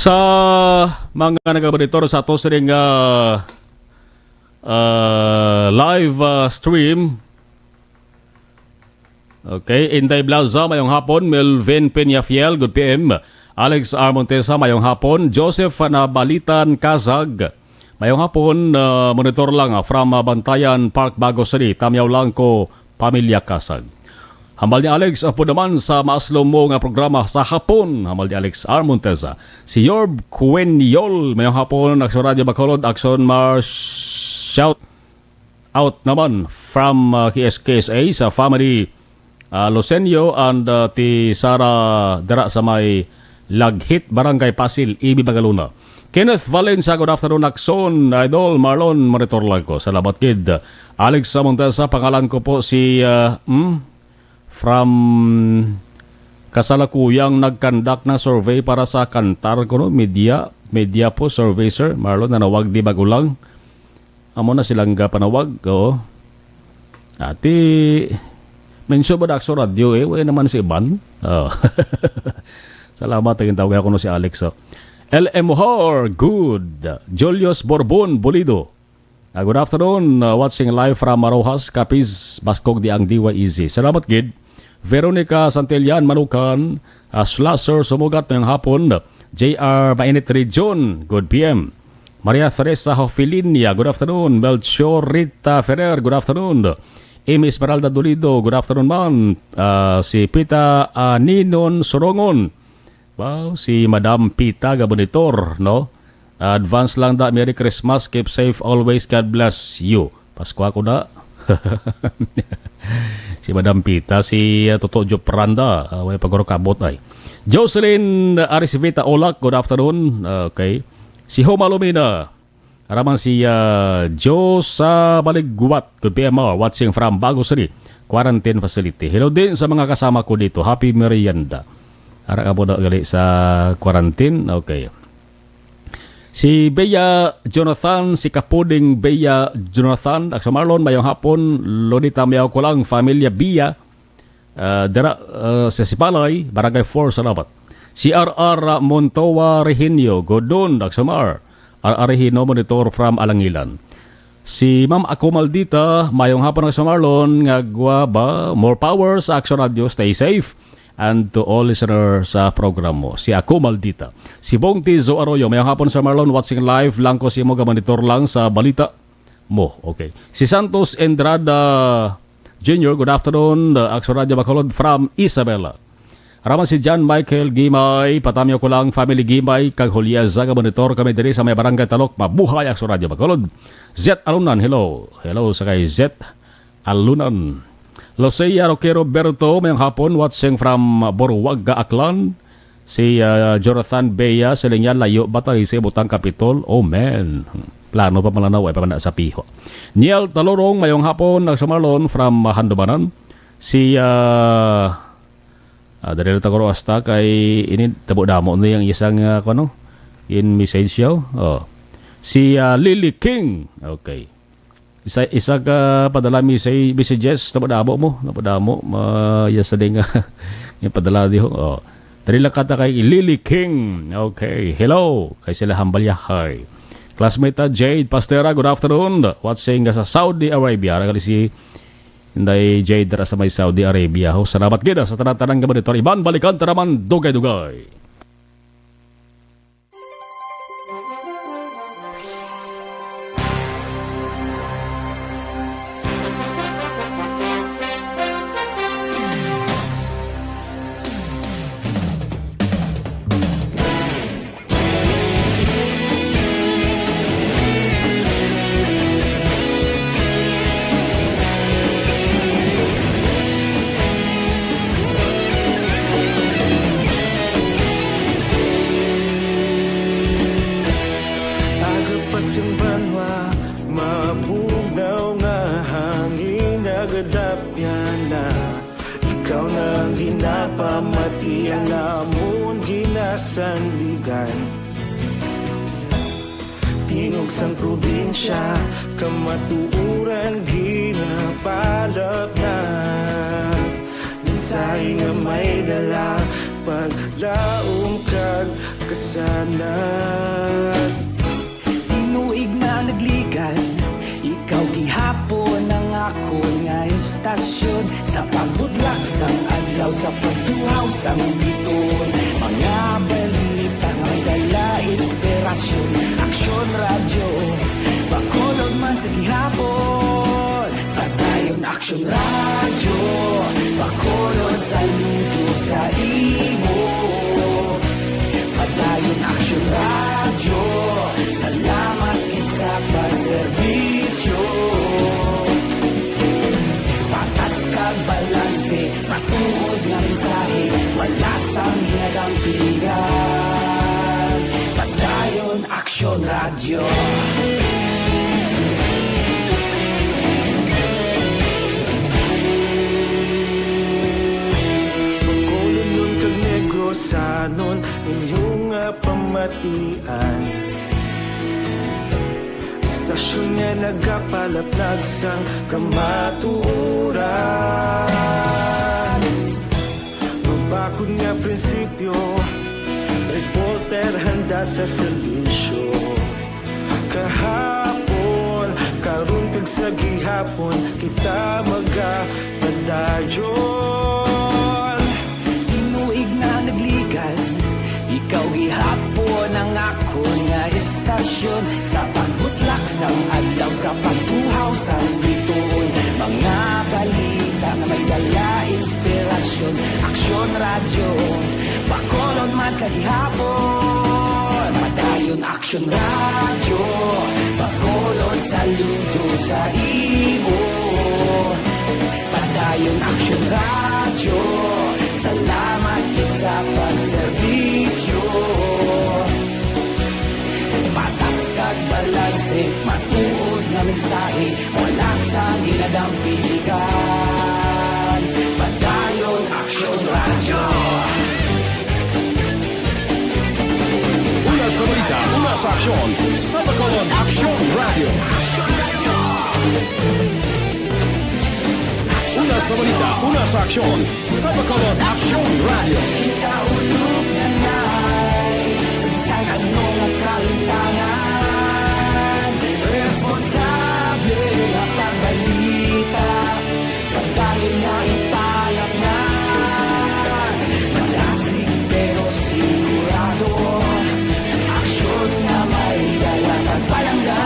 Sa mga nagamonitor sa ato sining, ah, ah, live, ah, stream, okay, Inday Blaza, mayong hapon. Melvin Peñafiel, good P M. Alex R. Montesa, mayong hapon. Joseph Nabalitan Kazag, mayong hapon. Ah, monitor lang, ah, from, ah, Bantayan Park, Bago City. Tamyaw lang ko, Pamilya Kazag. Hambal ni Alex, apo naman sa maaslom mo nga programa sa hapon. Hambal ni Alex R. Montesa. Si Yorb Quiniol, mayong hapon, Aksyon Radio Bacolod, Aksyon Mar, shout out naman from, uh, K S K S A sa family, uh, Losenyo and, uh, ti Sara dira sa may Laghit, Barangay Pasil, Ibi, Magalona. Kenneth Valencia, good afternoon, Aksyon, Idol Marlon, monitor lang ko. Salamat gid. Alex Samonta sa pangalan ko po si, uh, hmm? From kasalukuyang nagkandak ng survey para sa Kantar, kuno, media, media po, survey, sir. Marlon, nanawag di bago lang. Amo na silang ga panawag, oo. Ati, mention ba na sa radyo eh? Wala naman si Iban. Oh. Salamat, naging tawag ako no si Alex, oh. L M Hor, good. Julius Borbon, Bolido. Ah, good afternoon. Ah, watching live from Marojas, Capiz, Bascog di ang D Y E Z. Salamat gid. Veronica Santillan, Manukan, ah, Slasher, Sumugat, mayong hapon. J R Mainit Region, good P M. Maria Teresa Hofilinia, good afternoon. Melchor Rita Ferrer, good afternoon. Amy Esmeralda Dolido, good afternoon man. Ah, si Pita, ah, Ninon Surongon. Wow, si Madam Pita ga monitor, no? Advance lang da, Merry Christmas, keep safe always, God bless you. Pasko ako na. Si Madam Pita, si, uh, Toto Jopranda, uh, way pagurukabot ay. Jocelyn, uh, Arisvita Olak, good afternoon. Uh, okay. Si Homa Lumina, araman si, uh, Josa Baligwat, good P M, uh, watching from Bago City Quarantine Facility. Hello din sa mga kasama ko dito. Happy merienda. Ara ka po na gali sa quarantine. Okay. Si Bea Jonathan, si Kapuding Bea Jonathan, Aksa Marlon, mayong hapon, Lolita Miao Kulang, Familia Bia, ah, dira, ah, sa Sipalay, Barangay four, salamat. Si R R Montoa Regenio, Godon, Aksa Mar, R R Regino, monitor from Alangilan. Si Ma'am Ako Maldita, mayong hapon, Aksa Marlon, nga gwa ba, more power sa Action Radio, stay safe. And to all listeners sa program mo. Si Ako Maldita. Si Bong Tizo Arroyo, mayong hapon, Sir Marlon, watching live lang ko si mo, ga monitor lang sa balita mo. Okay. Si Santos Endrada Junior, good afternoon, uh, Action Radio Bacolod from Isabela. Raman si John Michael Gimay, patamyo ko lang, family Gimay, kag Julia Zaga, monitor kami diri sa may barangay Talok. Mabuhay, Action Radio Bacolod. Zet Alunan, hello. Hello sa kay Zet Alunan. Lucia Roque Roberto, mayong hapon, watching from Boruaga, Aklan. Si, ah, Jonathan Bea, siling niya, layo ba tayo sa ibutang Kapitol? Oh, man. Plano pa malanaw, ay pa man na sa piho. Niel Talurong, mayong hapon, nagsumalon from, ah, Handumanan. Si, ah, ah, dali lang ta guro hasta kay ini, tabo-damo na yung isang, ah, kuno, in message yaw. Oh. Si, ah, Lily King. Okay. Isa, isa ka padala mi sa messages, tabo-damo mo, tabo-damo, ma-, yes, sa ding, yung padala di ho. Oh. Dali lang kata kay Lily King. Okay, hello. Kay sila Hambalyahay. Classmate ta, Jade Pastera, good afternoon. Watching nga sa Saudi Arabia. Ara gali si Inday Jade dira sa may Saudi Arabia. Ho, salamat gid, ah, sa tanan-tanan nga monitor. Iban, balikan ta naman, dugay-dugay. Agapas ang banwa, mabugnaw nga hangin, nagadapyan na. Ikaw na ang ginapamati, ang amon ginasandigan. Tingog sang probinsya, kamatuoran ginapalapnat. Mensahe nga may dala, paglaom kag kasanag. Tinuig na nagligan, ikaw gihapon ang akon nga istasyon. Sa pagbutlak sang adlaw, sa pagtuhaw sang bituon, mga balita may dala inspirasyon. Aksyon Radyo, Bacolod man sa gihapon. Padayon Aksyon Radyo, Bacolod, saludo sa imo. Padayon Aksyon Radyo, salamat gid sa pagserbisyo. Patas kag balanse, matuod nga mensahe, wala sang ginadampigan. Padayon Aksyon Radyo. Bacolodnon kag Negrosanon, inyo nga pamatian. Istasyon nga nagapalaplag sang kamatuoran. Mabakod nga prinsipyo, reporter handa sa serbisyo. Kahapon, karon kag sa gihapon, kita magapadayon. Tinuig na nagligan, ikaw gihapon ang akon nga istasyon. Sa pagbutlak sang adlaw, sa pagtuhaw sang bituon, mga balita nga may dala inspirasyon. Aksyon Radyo, Bacolod man sa gihapon. Padayon Aksyon Radyo, Bacolod, saludo sa imo. Padayon Aksyon Radyo, salamat gid sa pagserbisyo. Patas kag balanse, matuod nga mensahe, wala sang ginadampigan. Padayon Aksyon Radyo. Una sa balita, una sa aksyon, sa Bacolod Aksyon Radyo. Una sa balita, una sa aksyon, sa Bacolod Aksyon Radyo. Kita ulog na nay, sa bisan ano nga kalimtangan, responsable nga pagbalita. Pagkain nga ipalat na, malasig pero sigurado. Aksyon nga may dala kag palangga.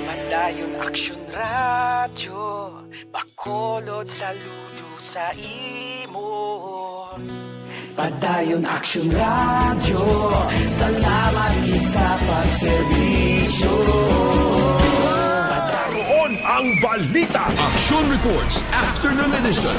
Padayon Aksyon Radyo, Bacolod, saludo sa imo. Padayon Aksyon Radyo, salamat gid sa pagserbisyo. Padayon ang balita. Aksyon Reports, Afternoon Edition.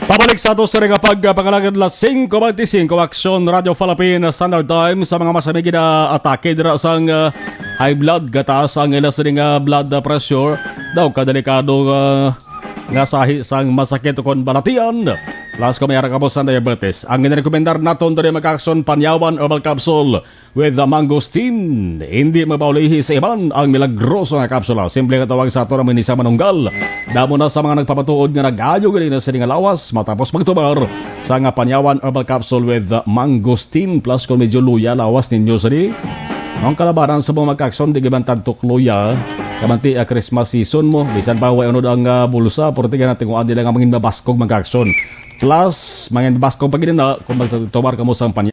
Pabalik sa ato sa nga pagpangalagad, las singko bente singko, Aksyon Radyo Philippine Standard Time. Sa mga masamig nga atake dira sang, ah, high blood, gataas ang ila sini nga blood, ah, pressure. Daw kadelikado, ah, nga sahi sang masakit kon balatian. Plus, kung may ara kamo sang diabetes, ang ginarekomendar naton diri, mga kaaksyon, Panyawan Herbal Capsule with the mangosteen. Hindi mapaulihi sa iban ang milagroso nga kapsula. Simple nga tawag sa ato naman ni sa manunggal. Damo na sa mga nagpamatuod nga nag-ayo gani na sini nga lawas matapos magtumar sa nga Panyawan Herbal Capsule with mangosteen. Plus, kung medyo luya lawas ninyo sini, ang kalabanan sa mga magkakson, di giban tantok luya. Kamanti, ah, Christmas season mo, bisan pa way unod ang, ah, bulsa, pero tiga na tinguan nila nga mangin mabaskog magkakson. Plus, mangin mabaskog pag na kung magtumar kamo sa Panyawan.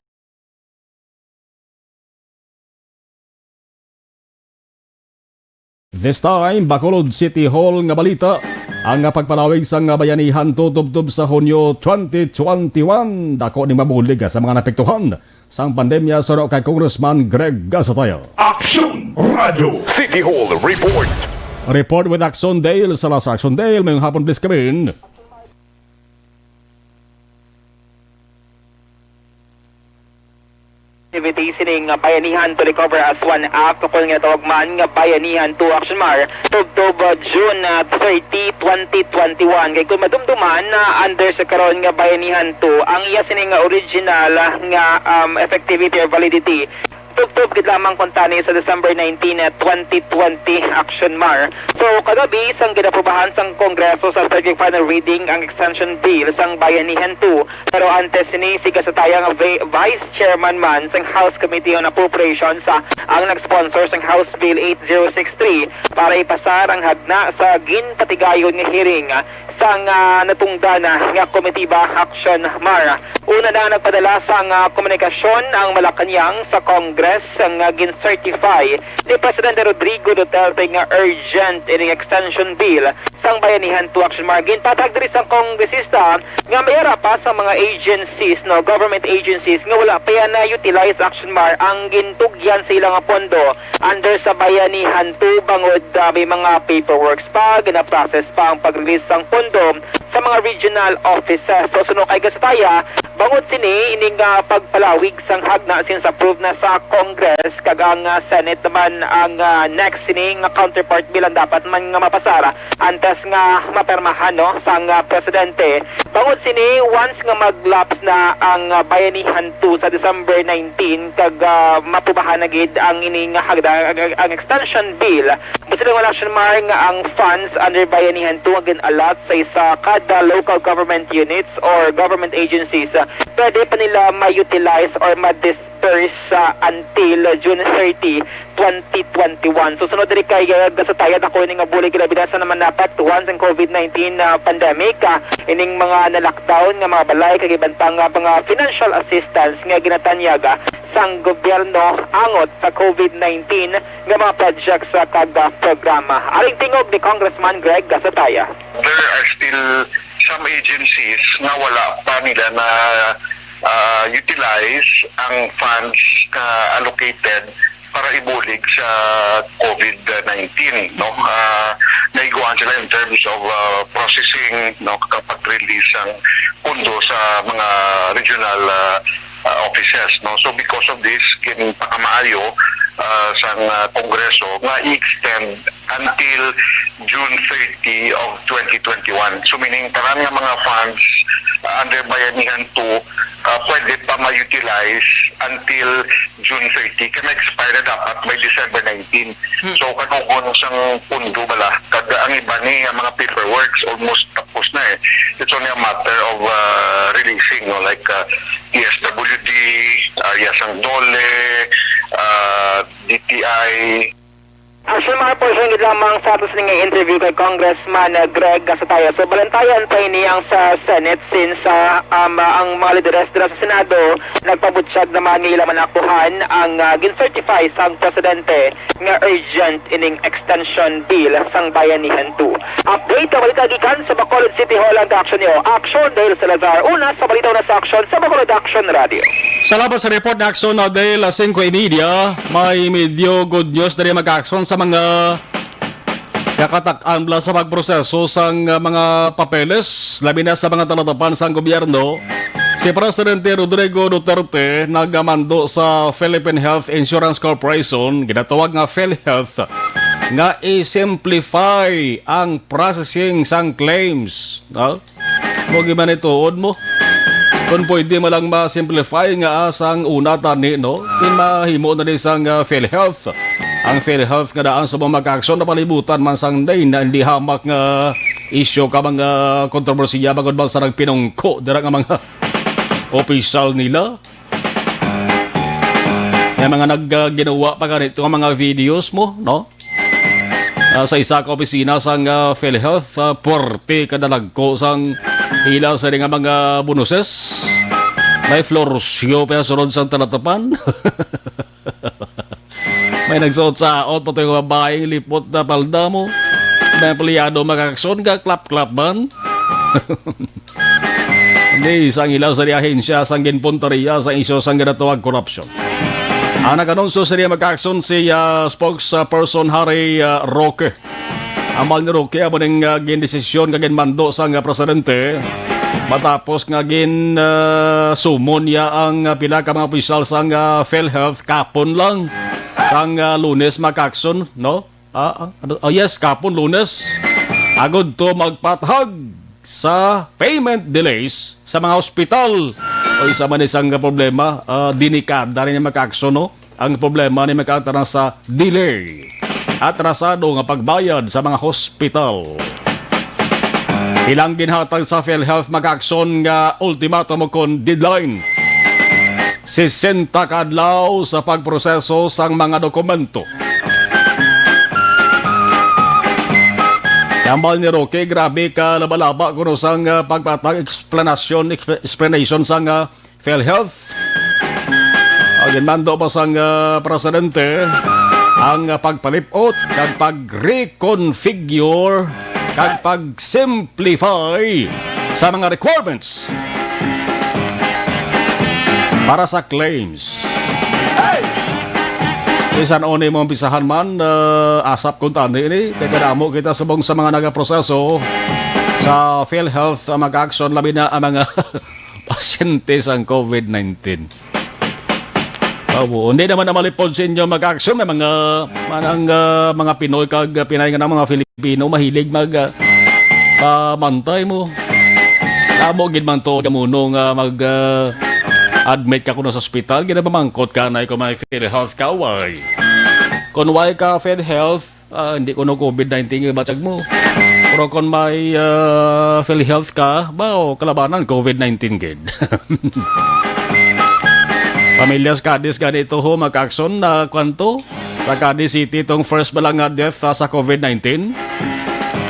This time, Bacolod City Hall nga balita. Ang pagpalawig sang bayanihan tubtob sa Hunyo twenty twenty-one. Dako ning mabulig sa mga napektuhan sang pandemya, suno kay Congressman Greg Gasataya. Aksyon Radyo City Hall Report. Report with Aksyon Dale. Sa Las Aksyon Dale, mayong hapon, please come in. activity sining, ah, Bayanihan to Recover as One Act, ukon nga tawag man nga Bayanihan to Action Mar, tubtob, ah, June, ah, thirty, twenty twenty-one. Kay kung madumduman, ah, under sa karon nga Bayanihan to, ang iya sining original, ah, nga, um, effectivity or validity tubtob gid lamang kuntani sa December nineteen, ah, twenty twenty Action Mar. So, kagabi, sang ginaprobahan sang Kongreso sa third kag final reading ang extension bill sang Bayanihan to. Pero antes sini, si kasatayang vi-, Vice Chairman man sang House Committee on Appropriations, ah, ang nag-sponsor sang House Bill eight zero six three para ipasar ang hagna sa ginpatigayon nga hearing, ah, sang, ah, natungdan na nga komitiba Action Mar. Una na nagpadala sang, ah, komunikasyon ang Malacañang sa Congress nga gin-certify ni Presidente Rodrigo Duterte nga urgent ining extension bill sang Bayanihan to Action Mar. Ginpatag diri sang kongresista nga may ara pa sa mga agencies, no, government agencies nga wala pa yan na-utilize Action Mar ang gintugyan sa ilang pondo under sa Bayanihan to bangod, ah, may mga paperworks pa, gina-process pa ang pag-release sang pondo sa mga regional offices. So, suno kay Gasataya, bangod sini, ining, ah, pagpalawig sang hagna since approved na sa Congress, kag ang, ah, Senate naman ang, ah, next sini nga counterpart bill ang dapat man nga mapasar antes nga mapermahan, no, sang, ah, presidente. Bangod sini, once nga mag-lapse na ang, ah, Bayanihan to sa December nineteen, kag, ah, mapubahan na gid ang ini nga hagda, ang, ang extension bill, Presidential Action Mar, nga ang funds under Bayanihan to nga gin-allot sa isa kada local government units or government agencies, ah, pwede pa nila ma-utilize or ma-disperse, ah, until June thirty, twenty twenty-one. So, sunod diri kay, ah, gasatayan ako ini nga bulig, labi na sa naman naapektuhan sang COVID nineteen, ah, pandemic, ah, ining mga na-lockdown nga mga balay kag iban pa nga mga financial assistance nga ginatanyag, ah, sang gobyerno angot sa COVID nineteen nga mga projects, ah, kag, ah, programa. Aring tingog ni Congressman Greg Gasataya. There are still some agencies nga wala pa nila na, ah, utilize ang funds nga allocated para ibulig sa COVID nineteen, no? Ah, naiguan sila in terms of, ah, processing, no, kag pag-release sang pondo sa mga regional, ah, ah, offices, no? So, because of this, ginpakamaayo, ah, sang, ah, Kongreso nga i-extend until June thirty of twenty twenty-one. So, meaning, tanan nga mga funds, ah, under Bayanihan to, ah, pwede pa ma-utilize until June thirty. Kaya na-expire na dapat by December nineteen. Hmm. So, kanugon sang pondo bala, kag ang iba ni, ang mga paperworks almost tapos na eh. It's only a matter of, ah, releasing, no? Like, ah, P S W D, ah, Yasang Dole, ah, D T I. Action Mar, portion gid lamang sa ato sining interview kay Congressman, uh, Greg Gasataya. So, balantayan pa ini ang sa Senate since, uh, um, uh, ang mga lideres dira sa Senado nagpabutyag naman nga ila man akuhan ang, uh, gin-certify sang presidente nga urgent ining extension bill sang Bayanihan to. Update, balita gikan sa Bacolod City Hall ang Action Neo. Action, Dale Salazar. Una sa balita, una sa Action sa Bacolod Action Radio. Salamat sa report na Action, uh, Dale, uh, singko y media. May medyo good news diri mag-action sa mga nakatak-an bala sa pagproseso sang, uh, mga papeles, labi na sa mga talatapan sang gobyerno. Si Presidente Rodrigo Duterte nagamando sa Philippine Health Insurance Corporation, ginatawag nga PhilHealth, nga i-simplify ang processing sang claims, no? Mo gid man ituod mo. Kung pwede mo lang ma-simplify nga asang una tani, no? Kin mahimo na ni sang, ah, PhilHealth. Ang PhilHealth nga daan sa mga mag-action na palibutan man sang day na hindi hamak nga isyu ka mga kontrobersiya bangod man sa nagpinungko dira nga mga opisyal nila. May mga nag, ah, ginawa pa ganito nga mga videos mo, no? Ah, sa isa ka opisina sang, ah, PhilHealth, ah, puwerte ka dalagko sang ila sa nga mga bonuses. May floor show pa sunod sang talatapan. May nagsuot sa out pa to yung babaeng lipot na palda mo. May empleyado makakson ka, clap-clap man. Ni sang ilaw sa di ahensya sang ginpuntaria sa isyu sang ginatawag korupsyon. Ang nag-anunsyo sa di mag-action si, ah, spokesperson Harry, ah, Roque. Ang mahal ni Roque, amo ning, ah, gindesisyon nga ginmando sang, ah, presidente Matapos nga gin, ah, sumon niya ang, ah, pila ka mga opisyal sang, ah, PhilHealth kapon lang, sang, ah, Lunes, mga kaakson, no? Ah, ah, ano? Ah, yes, kapon, Lunes. Agud to magpatahag sa payment delays sa mga ospital. O, isa man isang problema, ah, delikada rin yung mga kaakson, no? Ang problema ni makatara sa delay, atrasado nga pagbayad sa mga hospital. Ilang ginhatag sa PhilHealth, mga kaakson, nga ultimatum o kon deadline, sesenta ka adlaw sa pagproseso sang mga dokumento. Tambal ni Roque, grabe ka laba-laba kuno sang, ah, pagpatag explanation, exp-, explanation sang, ah, PhilHealth. Ang ginmando pa sang, ah, presidente ang, ah, pagpalipot kag pag-reconfigure kag pag-simplify sa mga requirements para sa claims. Bisan ano mo umpisahan man, ah, asap kung tani ini, kay kadamo kita subong sa mga nagaproseso sa PhilHealth ang mag-action, labi na ang mga pasyente sang COVID nineteen. Opo, hindi naman na malipod sa inyo mag-action. May mga, manang, ah, mga Pinoy kag, ah, Pinay nga na mga Filipino mahilig mag, ah, pamantay mo. Damo gid man to gamuno nga mag, ah, admit ka kuno sa ospital, ginapamangkot ka na kung may PhilHealth ka, why? Kung why ka PhilHealth, ah, hindi ko no COVID nineteen yung batsag mo. Pero kung may, ah, PhilHealth ka, ba, o, kalabanan, COVID nineteen gid. Pamilya sa Cadiz ganito ho, magkakson na kwanto. Sa Cadiz City, itong first ba lang nga death, ah, sa COVID nineteen.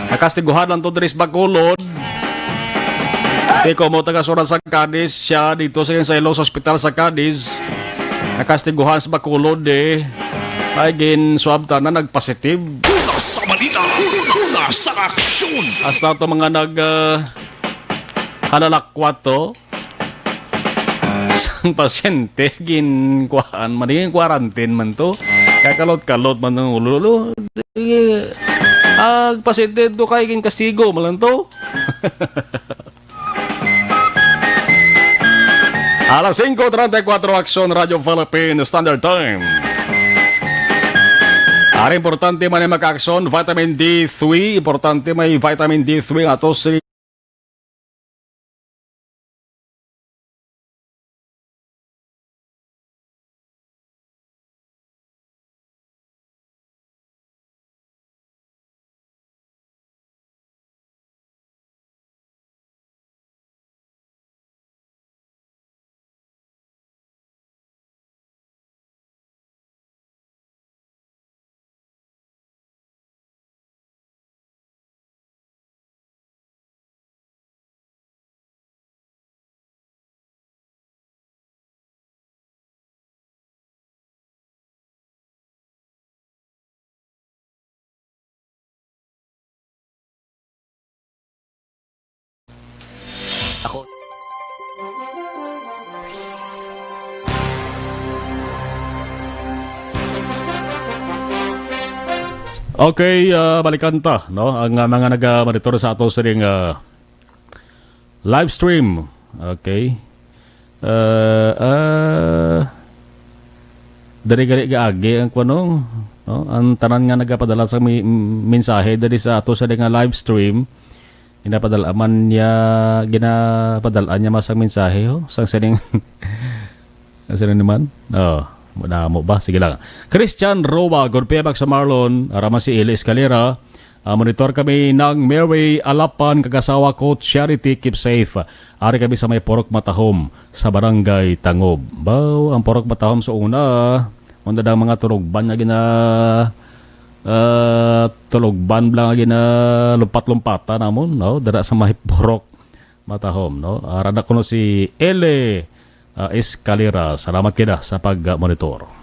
Nakastiguhan lang to diri sa Bacolod. Tiko mo taga Surat sa Cadiz, siya dito sa, sa Iloilo Hospital sa Cadiz. Nakastiguhan sa Bacolod, eh. Ay, gin-swab tanan, nagpositive. Una sa balita, una sa aksyon. Hasta to mga nag, ah, halalakwat to. Sang pasyente, gin-kuhaan man, gin-quarantine man to. Kakalot-kalot man ang ulo-ulo. Ang pasyente to kay gin-kastigo man lang to. Alas singko treinta y cuatro, Aksyon, Radyo Philippine Standard Time. Ari, importante man ay maka-action, vitamin D three, importante may vitamin D three nga to si Ako. Okay, ah, balikan ta, no? Ang, ah, mga naga-monitor sa ato sining, ah, live stream. Okay. Ah, ah, diri gali gaagi ang kuno, no? Ang tanan nga nagapadala sa mi-, mensahe diri sa ato sining, ah, live stream. Ginapadala man niya, ginapadala niya mas ang mensahe, ho? Sang sining, ang sining naman? Oh, madamo ba? Sige lang. Christian Roa, good P M Action Marlon, ara man si Eli Escalera. Ah, monitor kami ng Mary Alapan, kag asawa ko, Charity, keep safe. Ari kami sa may Purok Matahom, sa Barangay Tangob. Baw, ang Purok Matahom sa una, unda dang mga tulugban nga gina-, ah, tulugban lang nga ginalumpat-lumpatan namon, no? Dira sa may Purok Matahom, no? Ara na kuno si Ele, ah, Escalera. Salamat gid, ah, sa pag-monitor.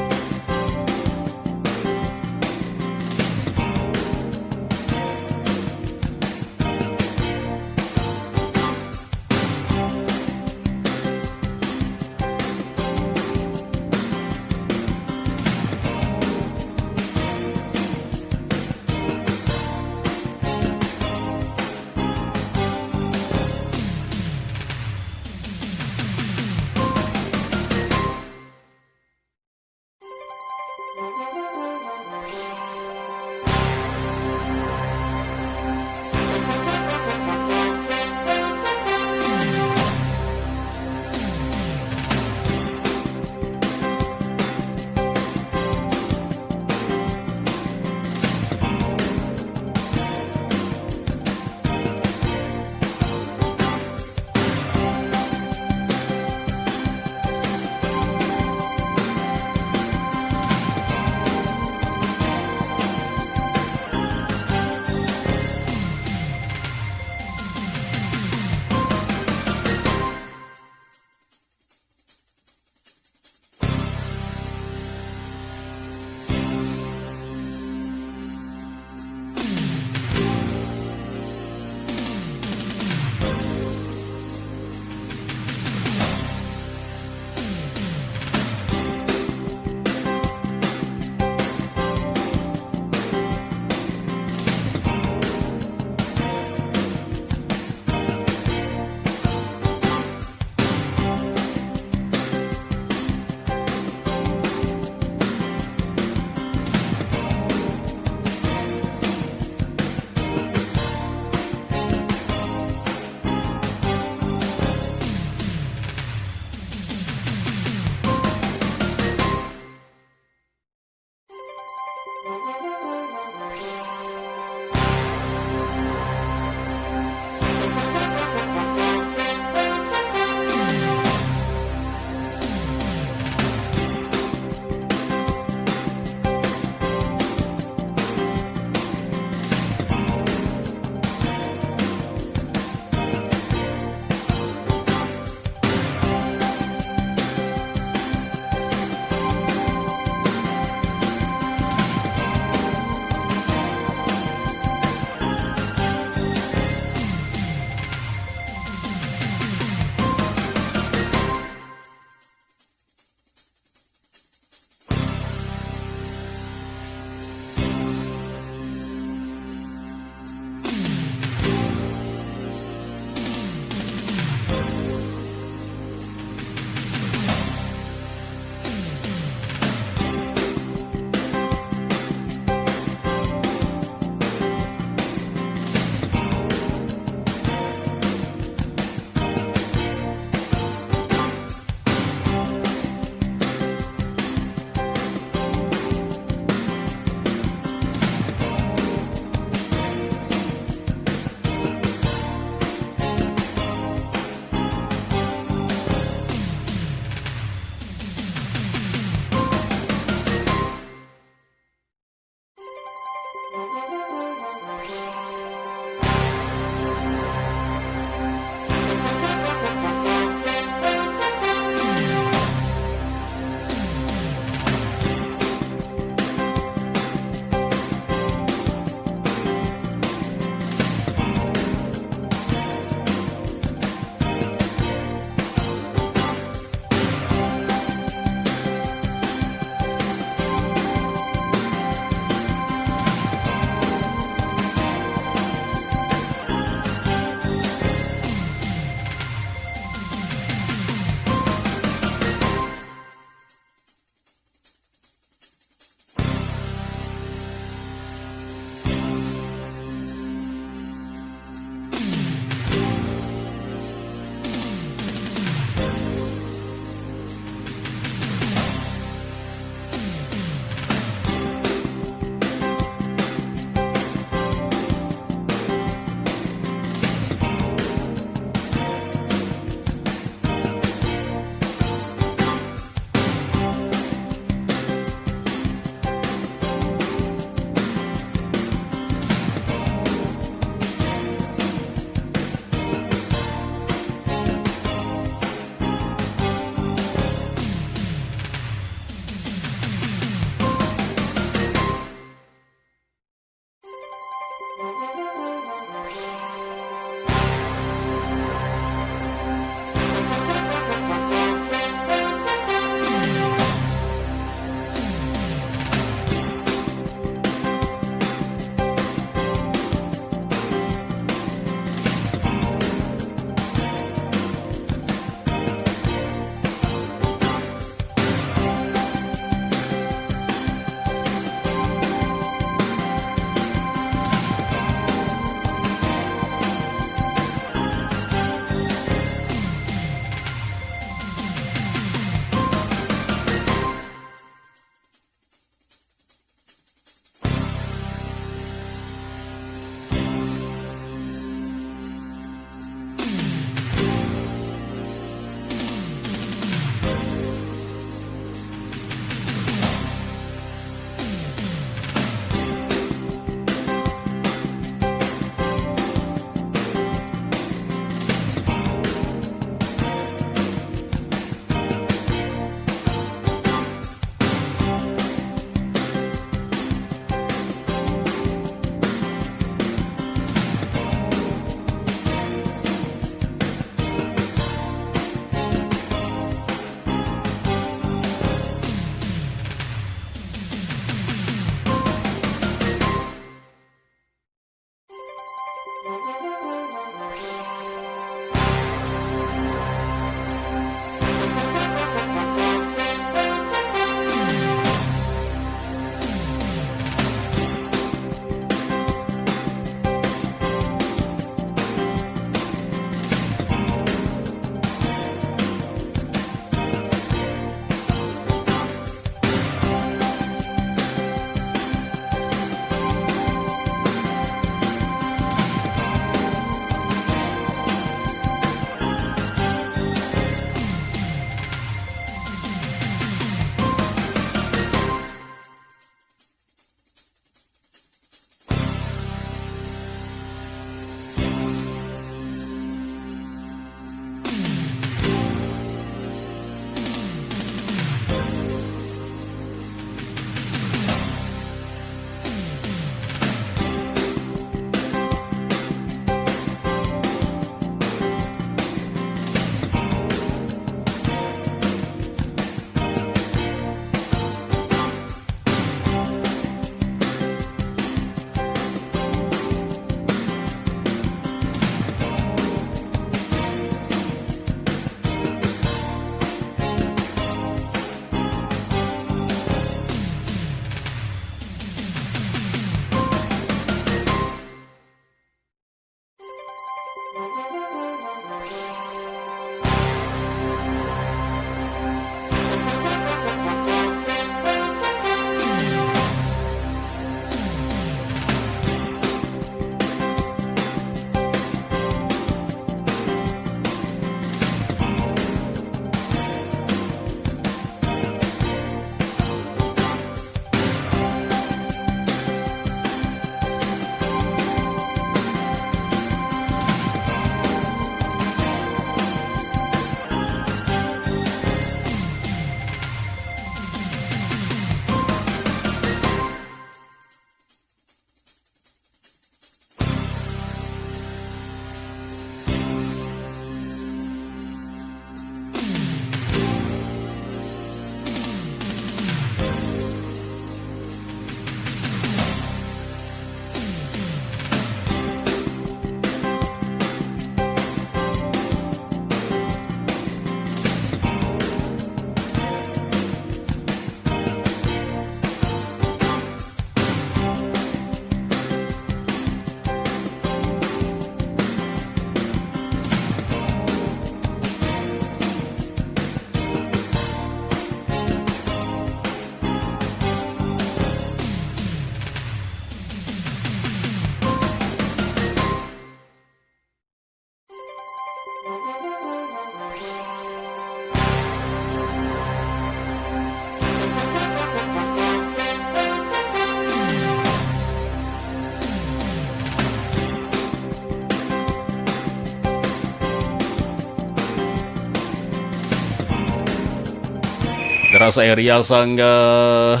sa area sang, ah,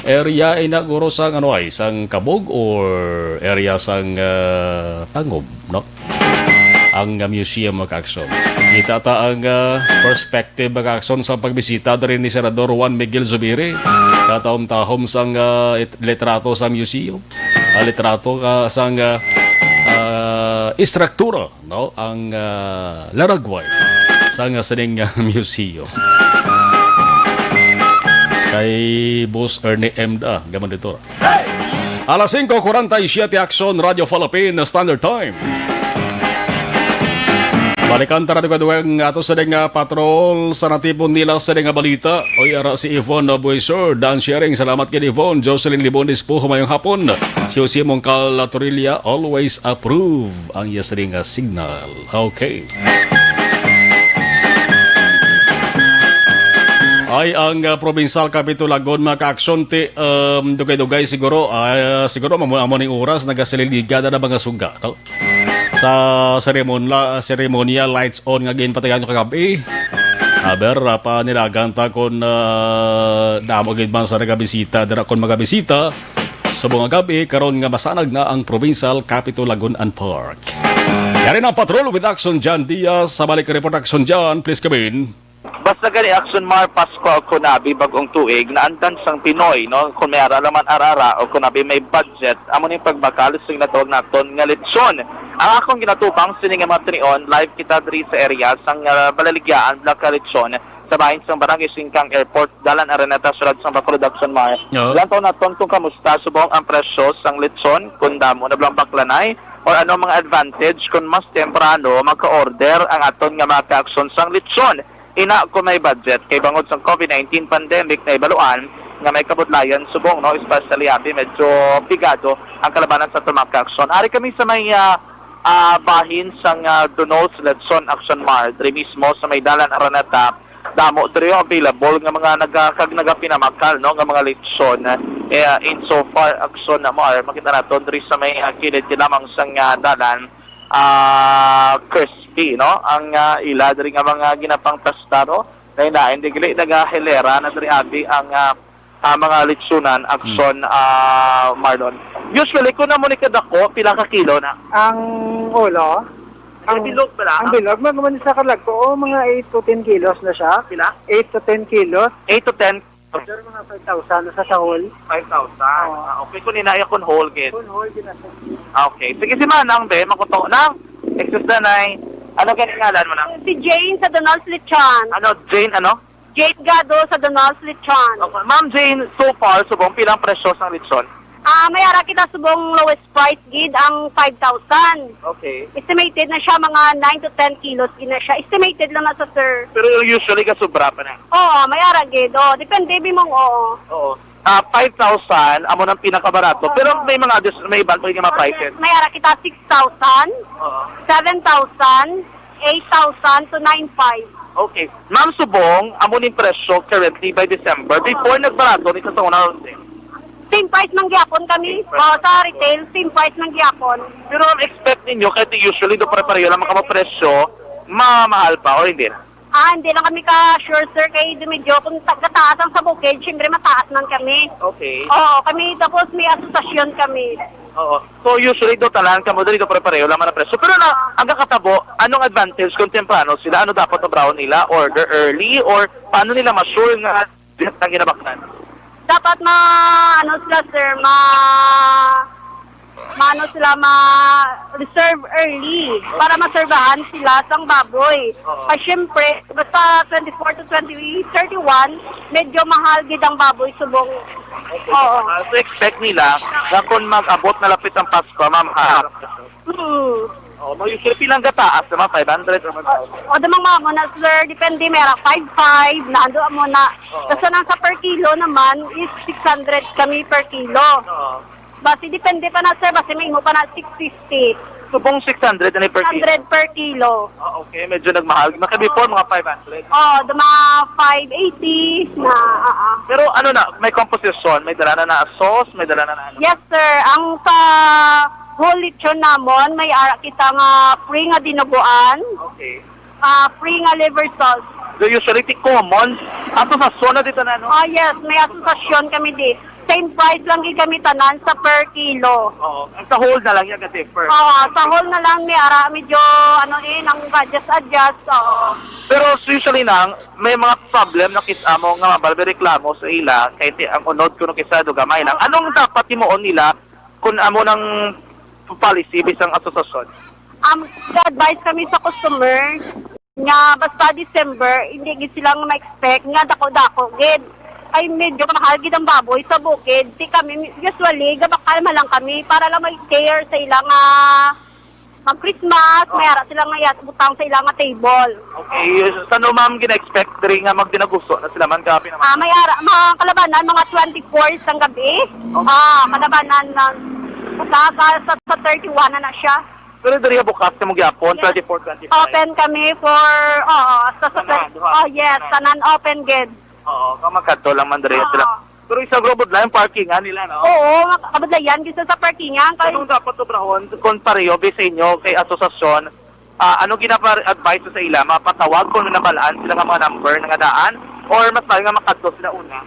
area ina guro sang ano ay, sang Kabog or area sang, ah, Tangub, no? Ang, ah, museum, mga ka-aksyon. Kita ta ang, ah, perspective, mga ka-aksyon, sa pagbisita diri ni Senador Juan Miguel Zubiri. Katahom-tahom sang, ah, it-, litrato sa museum. Ah, litrato, ah, sang, ah, ah, istruktura, no, ang, ah, laragway sang, ah, sining, ah, museum. Kay Boss Ernie M. da, gamon dito. Alas singko kuwarenta y siyete, Aksyon, Radyo Philippine Standard Time. Balikan ta na dugang ato sa ding, ah, patrol sa natipon nila sa ding, ah, balita. Oy, ara si Yvonne Buisor, Dan Sharing. Salamat kay Yvonne. Jocelyn Libones po, humayong hapon. Si Jose Mongcal Latorilla, always approve ang iya sa ding, ah, signal. Okay. Ay, ang, ah, provincial capitol lagon, mga ka-aksyon, ti, um, dugay-dugay siguro, ah, siguro amo, amo ning oras, nagasililigan na mga suga, no? Sa seremonya, seremonya, lights on nga ginpatigayon kagabi. Aber, ah, panilagan ta kon, ah, damo gid man sa nagabisita, dira kon magabisita, subong nga gabi, karon nga masanag na ang Provincial Capitol Lagunan Park. Yari na ang patrol with Action John Diaz. Sa balik report, Action John, please come in. Basta gani, Action Mar, Pasko o kunabi bag-ong tuig, naandan sang Pinoy, no? Kung may ara laman arara o kunabi may budget, amo ning pagbakal sa ginatawag naton nga lechon. Ang akong ginatubang sini nga mga tinion, live kita diri sa area sang, ah, Balaligyaan, Blanca Lechon, sa bahin sang Barangay Singkang Airport, Dalan Araneta, Siyudad sang Bacolod, Action Mar. Oo. Lantaw naton kung kamusta subong ang presyo sang lechon, kung damo na blang baklanay, or ano mga advantage kung mas temprano maka-order ang aton nga mga ka-aksyon sang lechon. Ina, kung may budget, kay bangod sang COVID nineteen pandemic, nahibaluan nga may kabudlayan subong, no, especially abi medyo pigado ang kalabanan sa tumakakson. Ari kami sa may, ah, ah, bahin sang, ah, Donald's Lechon, Action Mar, diri mismo sa may Dalan Araneta. Damo diri available nga mga naga-, kag nagapinamakal, no, nga mga lechon. Eh, in so far, Action na mo, ar, makita naton diri sa may, ah, kilid lamang sang, ah, dalan, ah, crispy, no? Ang, ah, ila diri nga mga ginapangpesta, no? Lain-lain, di gali nagahilera na diri abi ang, ah, ah, mga litsunan, Action, ah, Marlon. Usually, kung amo ni kadako, pila ka kilo na? Ang ulo? Ang bilog pala? Ang bilog, mag-, man sa kalagko, oh, mga eight to ten kilos na siya. Pila? Eight to ten kilos. Eight to ten. Sir, mga five thousand sa, sa whole. Five thousand. Oo. Ah, okay. Kung inaya kung whole, gid. Kung whole, gid na, sir. Ah, okay. Sige, si Manang, be, makuto lang. Excuse na, Nay. Ano gani ngalan mo na? Si Jane sa Donald's Lechon. Ano, Jane, ano? Jane Gado sa Donald's Lechon. Okay. Ma'am Jane, so far, subong, pilang presyo sang lechon? Ah, may ara kita subong lowest price gid ang five thousand. Okay. Estimated na siya mga nine to ten kilos gid na siya. Estimated lang na sa, sir. Pero yung usually ka sobra pa na. Oo, may ara gid. Oh, depende bi mong, oo. Oo. Ah, five thousand, amo nang pinakabarato. Oo. Pero may mga others, may iban pa yung mga prices. May ara kita six thousand, Oo. seven thousand, eight thousand to nine five. Okay. Ma'am Subong, amo ning presyo currently by December. Before, nagbarato ni sa una, Jose. Same price man gyapon kami. Same price. Oh, sa retail, same price man gyapon. Pero ang expect ninyo, kahit usually do pare-pareho lang ang mga presyo, mamahal pa o hindi na? Ah, hindi lang kami ka sure, sir, kay medyo kung ta-, kataas ang sa bukid, syempre mataas man kami. Okay. Oo, kami, tapos may asosasyon kami. Oo. So, usually do tanan kamo diri do pare-pareho lang man ang presyo. Pero na, ang kakatabo, anong advantage kung temprano sila? Ano dapat obrahon nila? Order early? Or paano nila ma-sure nga lahat ang ginabaklan? Dapat ma-, ano sila, sir, ma-, ma-, ano sila, ma-reserve early para maserbahan sila sang baboy. Oo. Kay syempre, basta twenty-four to twenty, thirty-one, medyo mahal gid ang baboy subong. Okay. Oo. Ah, so expect nila na kung mag-abot na lapit ang Pasko, ma'am, ha? Mm. Oh, mag-, usually pilang gataas naman, five hundred naman. O, o, damang mga mo na, sir, depende, may ara five five, na ando mo na. Oo. Basta nang sa per kilo naman is six hundred kami per kilo. Oo. Basi depende pa na, sir, basi may imo pa na six fifty. Subong six hundred na per kilo? Six hundred per kilo. Ah, okay, medyo nagmahal. Maka before, mga five hundred. Oh, the mga five eighty na, ah, ah. Pero ano na, may composition, may dala na na sauce, may dala na na ano? Yes, sir. Ang sa whole lechon namon, may ara kita nga free nga dinuguan, Okay. ah, free nga liver sauce. So, usually, ti common, asosasyon na dito na, no? Oh, yes, may asosasyon kami di. Same price lang gid kami tanan sa per kilo. Oo. Ang sa whole na lang yan ka-differ. Oo, sa whole na lang ni ara medyo, ano, eh, nang adjust-adjust. Oo. Pero usually nang may mga problem na kita mo nga mabalbe reklamo sa ila kay ti ang unod kuno kisa do gamay lang. Anong dapat himuon nila kung amo nang policy bisang asosasyon? Um, advice kami sa customer nga basta December, hindi gid sila nga ma-expect nga dako-dako gid. Ay, medyo mahal gid ang baboy sa bukid. Ti kami, usually, gabakal man lang kami para lang mag-care sa ila nga mag-Christmas, may ara sila nga iyas butang sa ila nga table. Okay, sa no, ma'am, gina-expect diri nga magdinaguso na sila man, kapi naman? Ah, may ara, mga kalabanan, mga twenty-four sang gabi. Okay. Ah, kalabanan na, sa, sa, sa, sa thirty-one na na siya. Pero diri bukas na mo gyapon, Yes. twenty-four, twenty-five. Open kami for, oo, sa, sa, Tanan, duha. Oh, yes, Tanan. Tanan open gid. Oo, kung magkadto lang man diri Oo. sila. Pero isa, bro, budlayan parkingan nila, no? Oo, mak-, kabudlayan gid sa parkingan kay Anong dapat obrahon kung pareho bi sa inyo kay asosasyon? Ah, ano ginapa-advise sa ila? Mapatawag kung nabalaan sila nga mga number nga daan? Or mas maayo nga makadto sila una?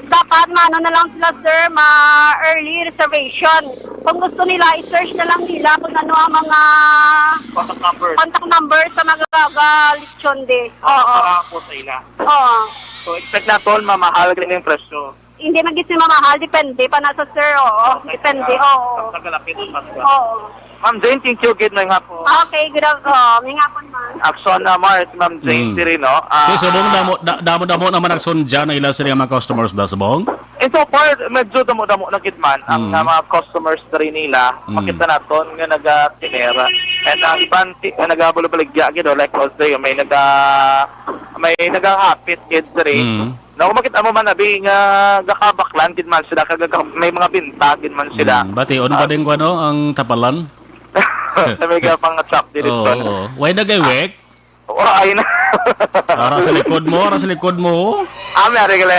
Dapat maano na lang sila, sir, ma-early reservation. Kung gusto nila, i-search na lang nila kung ano ang mga Contact number. contact number sa mga ga-, lechon de. Oo. Para po sa ila. Oo. So, expect naton mamahal gid yung presyo. Hindi man gid siya mamahal, depende pa na sa sir, oo. Okay, Depende, sa, oo. sa kalapit ng Pasko. Oo. Ma'am Jane, thank you gid, may nga po. Okay, good af-, oh, may nga po, ma'am. Action na, Mars, Ma'am Jane, Mm. diri, no? Ah, Yes, subong damo, da-, damo-damo naman ang sundyan na ila sa mga customers da, subong? Eh, so far, medyo damo-damo na gid man ang, Mm. ah, mga customers diri nila. Mm. Makita naton nga naga-tener. And ang iban ti-, nga nagabaligya gid, oh, like, also, may naga-, may nagahapit gid diri. Mm. No, makita mo man, abi, nga gakabaklan gid man sila, kag gaka-, may mga binta gid man sila. Mm, bati, ano ba Ah. din ko, ano, ang tapalan? Sa may gapang chop diri Oo, to, no? oo. Why na gay wek? Wala, ay na. Ara sa likod mo, ara sa likod mo. Ah, may ari gali.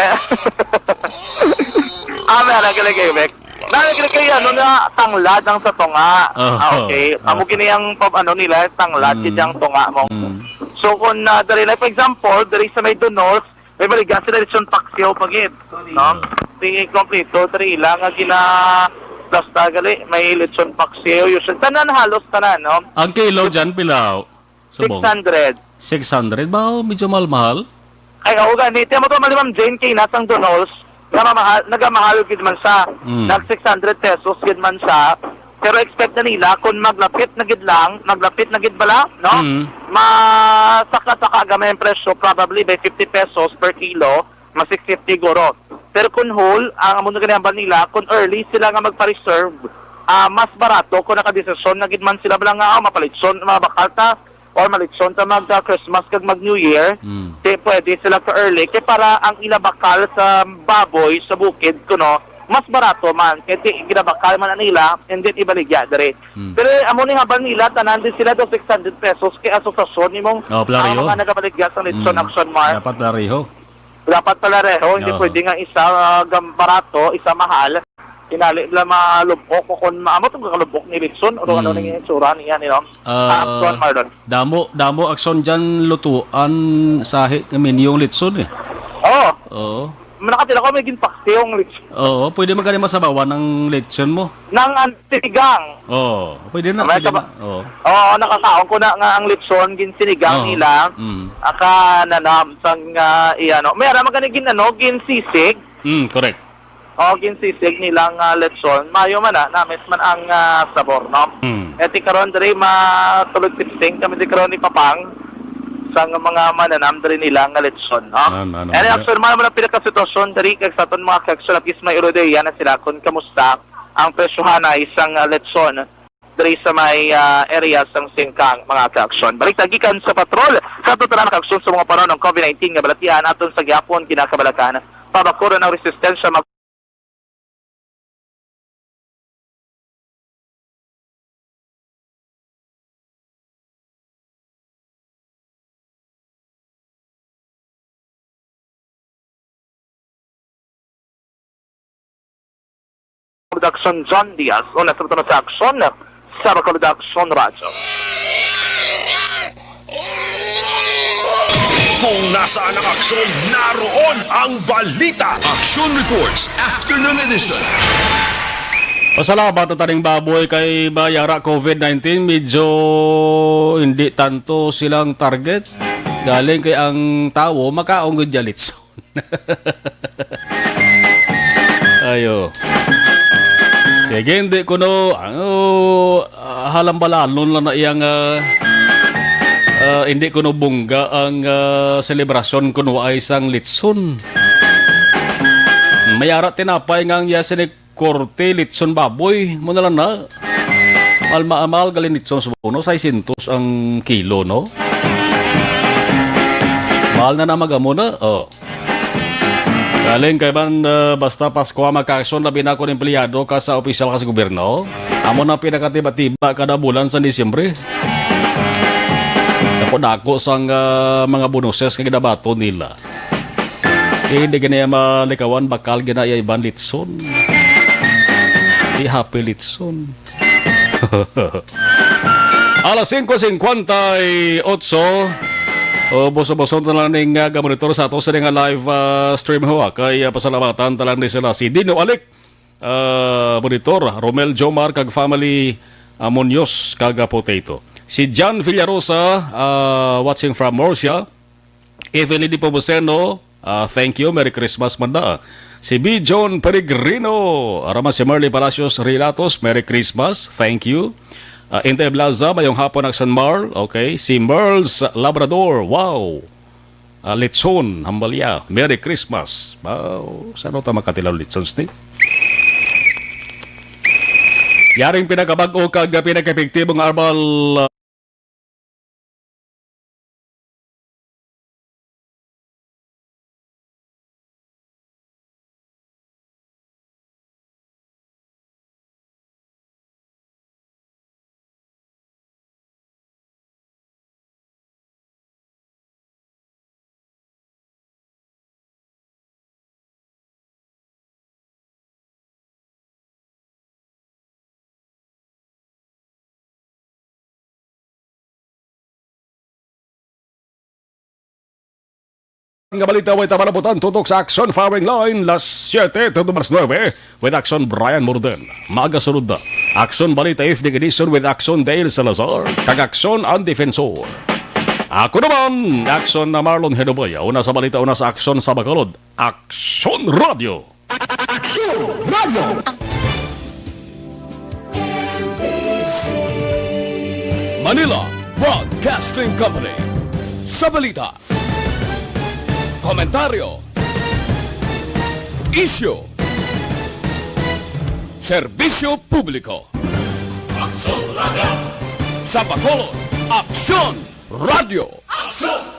Ah, may ari gali kay wek. Nari gali kay, ano, na tanglad ang sa tunga. Oo. Ah, okay. Amo Oo. gini ang pab-, ano nila, tanglad Mm. gid ang tunga mo. Mm. So, kung, ah, dali na, for example, diri sa may Dunol, may maliga sila lechon paksiw pa gid, no? Di kompleto, diri ila nga gina-, basta gali, may lechon paksiw, usually, tanan, halos tanan, no? Ang kilo dyan, pila? Subong? Six hundred. Six hundred ba? Oh, medyo mahal-mahal. Ay, oo, gani. Tiyan mo to, mali, Ma'am Jane, kay nasang Donols, nga mamahal, nagamahal gid man siya. Mm. Nag six hundred pesos gid man siya. Pero expect na nila, kung maglapit na gid lang, maglapit na gid bala, no? Mm. Masaka-saka gamay ang presyo, probably by fifty pesos per kilo, mas six fifty guro. Pero kung whole, ang amo na ginahambal nila, kung early sila nga magpa-reserve, ah, mas barato kung nakadesisyon na gid man sila bala nga, "Oh, mapalitson, mabakal ta, or malitson ta mag, ah, Christmas kag mag New Year." Mm. Di pwede sila ka early. Kay para ang ila bakal sa baboy, sa bukid, kuno, mas barato man. Kay di, ginabakal man na nila, and then ibaligya diri. Mm. Pero amo ni hambal nila, tanan din sila do six hundred pesos kay asosasyon nimong, Oh, ah, plareho. mga nagabaligya sa Lechon Mm. Action Mart. Dapat plareho. Dapat pala reho, hindi Oo. pwede nga isa, ah, gam-, barato, isa mahal. Kinali nila malubok o kung maamo itong kalubok ni Litson o ano Mm. nang itsura niya, you know? Ah, Ah, Akson, Marlon. damo, damo, Akson, dyan lutuan, sahi, kami yung Litson eh. Oo. Oo. Nakatila ko, may ginpaksiw ang Litson. Oo, pwede magkano masabawan ng Litson mo? Nang an-, sinigang. Oo, pwede na, May pwede kaba-, na. Oo. Oo, nakakaon ko na nga ang Litson, ginsinigang Oo. nila. Mm. Aka nanam sang, ah, iyano. May ara magani gin-, ano, ginsisig. Mm, correct. O, ginsisig nilang, ah, lechon. Mayo man na, namis man ang, ah, sabor, no? Mm. E, ti karon diri matulog tipsing kami di karon ni Papang sang mga mananam diri nila nga lechon, no? Ano, ano, Any ano? action man, wala pila ka sitwasyon diri kag sa aton mga ka-action, at least may ulo diyan na sila kung kamusta ang presyohan na isang, ah, lechon diri sa may, ah, area sang Singkang, mga ka-action. Balik ta gikan sa patrol sa aton tanan ka-action sa mga panahon ng covid nineteen nga balatian aton sa gihapon kinakabalakan. Pabakuron ang resistensya mag- Production, John Diaz. Una sa mga sa aksyon sa Bacolod Action Radyo. Kung nasaan ang aksyon, naroon ang balita. Action Reports, Afternoon Edition. Pasalamat ang taning baboy kay bayara covid nineteen, medyo hindi tanto silang target. Galing kay ang tawo, makaon gid ya litson. Ayo. Sige, hindi ko no, ano, ah, halambalalon lang na iyang, ah, ah, hindi ko no bungga ang, ah, selebrasyon kun waay sang litson. May ara tinapay nga ang iya sini korte litson baboy. Mo na lang na. Mal, ma-, mahal gali litson sa bono, seiscientos ang kilo, no? Mahal na na magamo na. Oh. Galing kay man, ah, basta Pasko, magkaaksyon, labi na kon empleyado ka sa opisyal ka sa gobyerno. Amo na pinakatiba-tiba kada bulan sa Disyembre. Dako-dako sang, ah, mga bonuses nga ginabaton nila. Kay hindi gani malikawan, bakal gina iya iban litson. Di happy litson. Alas singko singkwenta y otso. O, buso-buson ta lang ning, ah, gamonitor sa ato sa nga live, ah, stream ho, ah. Kay, ah, pasalamatan ta lang ni sila. Si Dino Alik, ah, monitor, Romel Jomar kag family, ah, Munoz kag, ah, Potato. Si John Villarosa, ah, watching from Murcia. Evelyn Nepomuceno, ah, thank you. Merry Christmas man na. Si B. John Peregrino, ara man si Merly Palacios Rilatos, Merry Christmas. Thank you. Ah, Inday Blaza, mayong hapon, Action Marl. Okay. Si Merls Labrador, wow. Ah, litson, hambalya. Merry Christmas. Wow, saan ta makatilaw litson, Steve? Yaring pinakabag-o kag pinakaepektibo nga herbal, ah, Nga balita, way tabalabutan tutok sa Action Firing Line, las siete to mas nuebe, with Action Brian Morden. Magasunod na Action Balita Evening Edition with Action Dale Salazar, kag Action ang Defensor. Ako naman, Action na Marlon Henobaya, una sa balita, una sa aksyon sa Bacolod, Action Radio. Action Radio. Manila Broadcasting Company. Sa balita, komentaryo, isyu, serbisyo publiko. Action Radio. Sa Bacolod, Action Radio. Action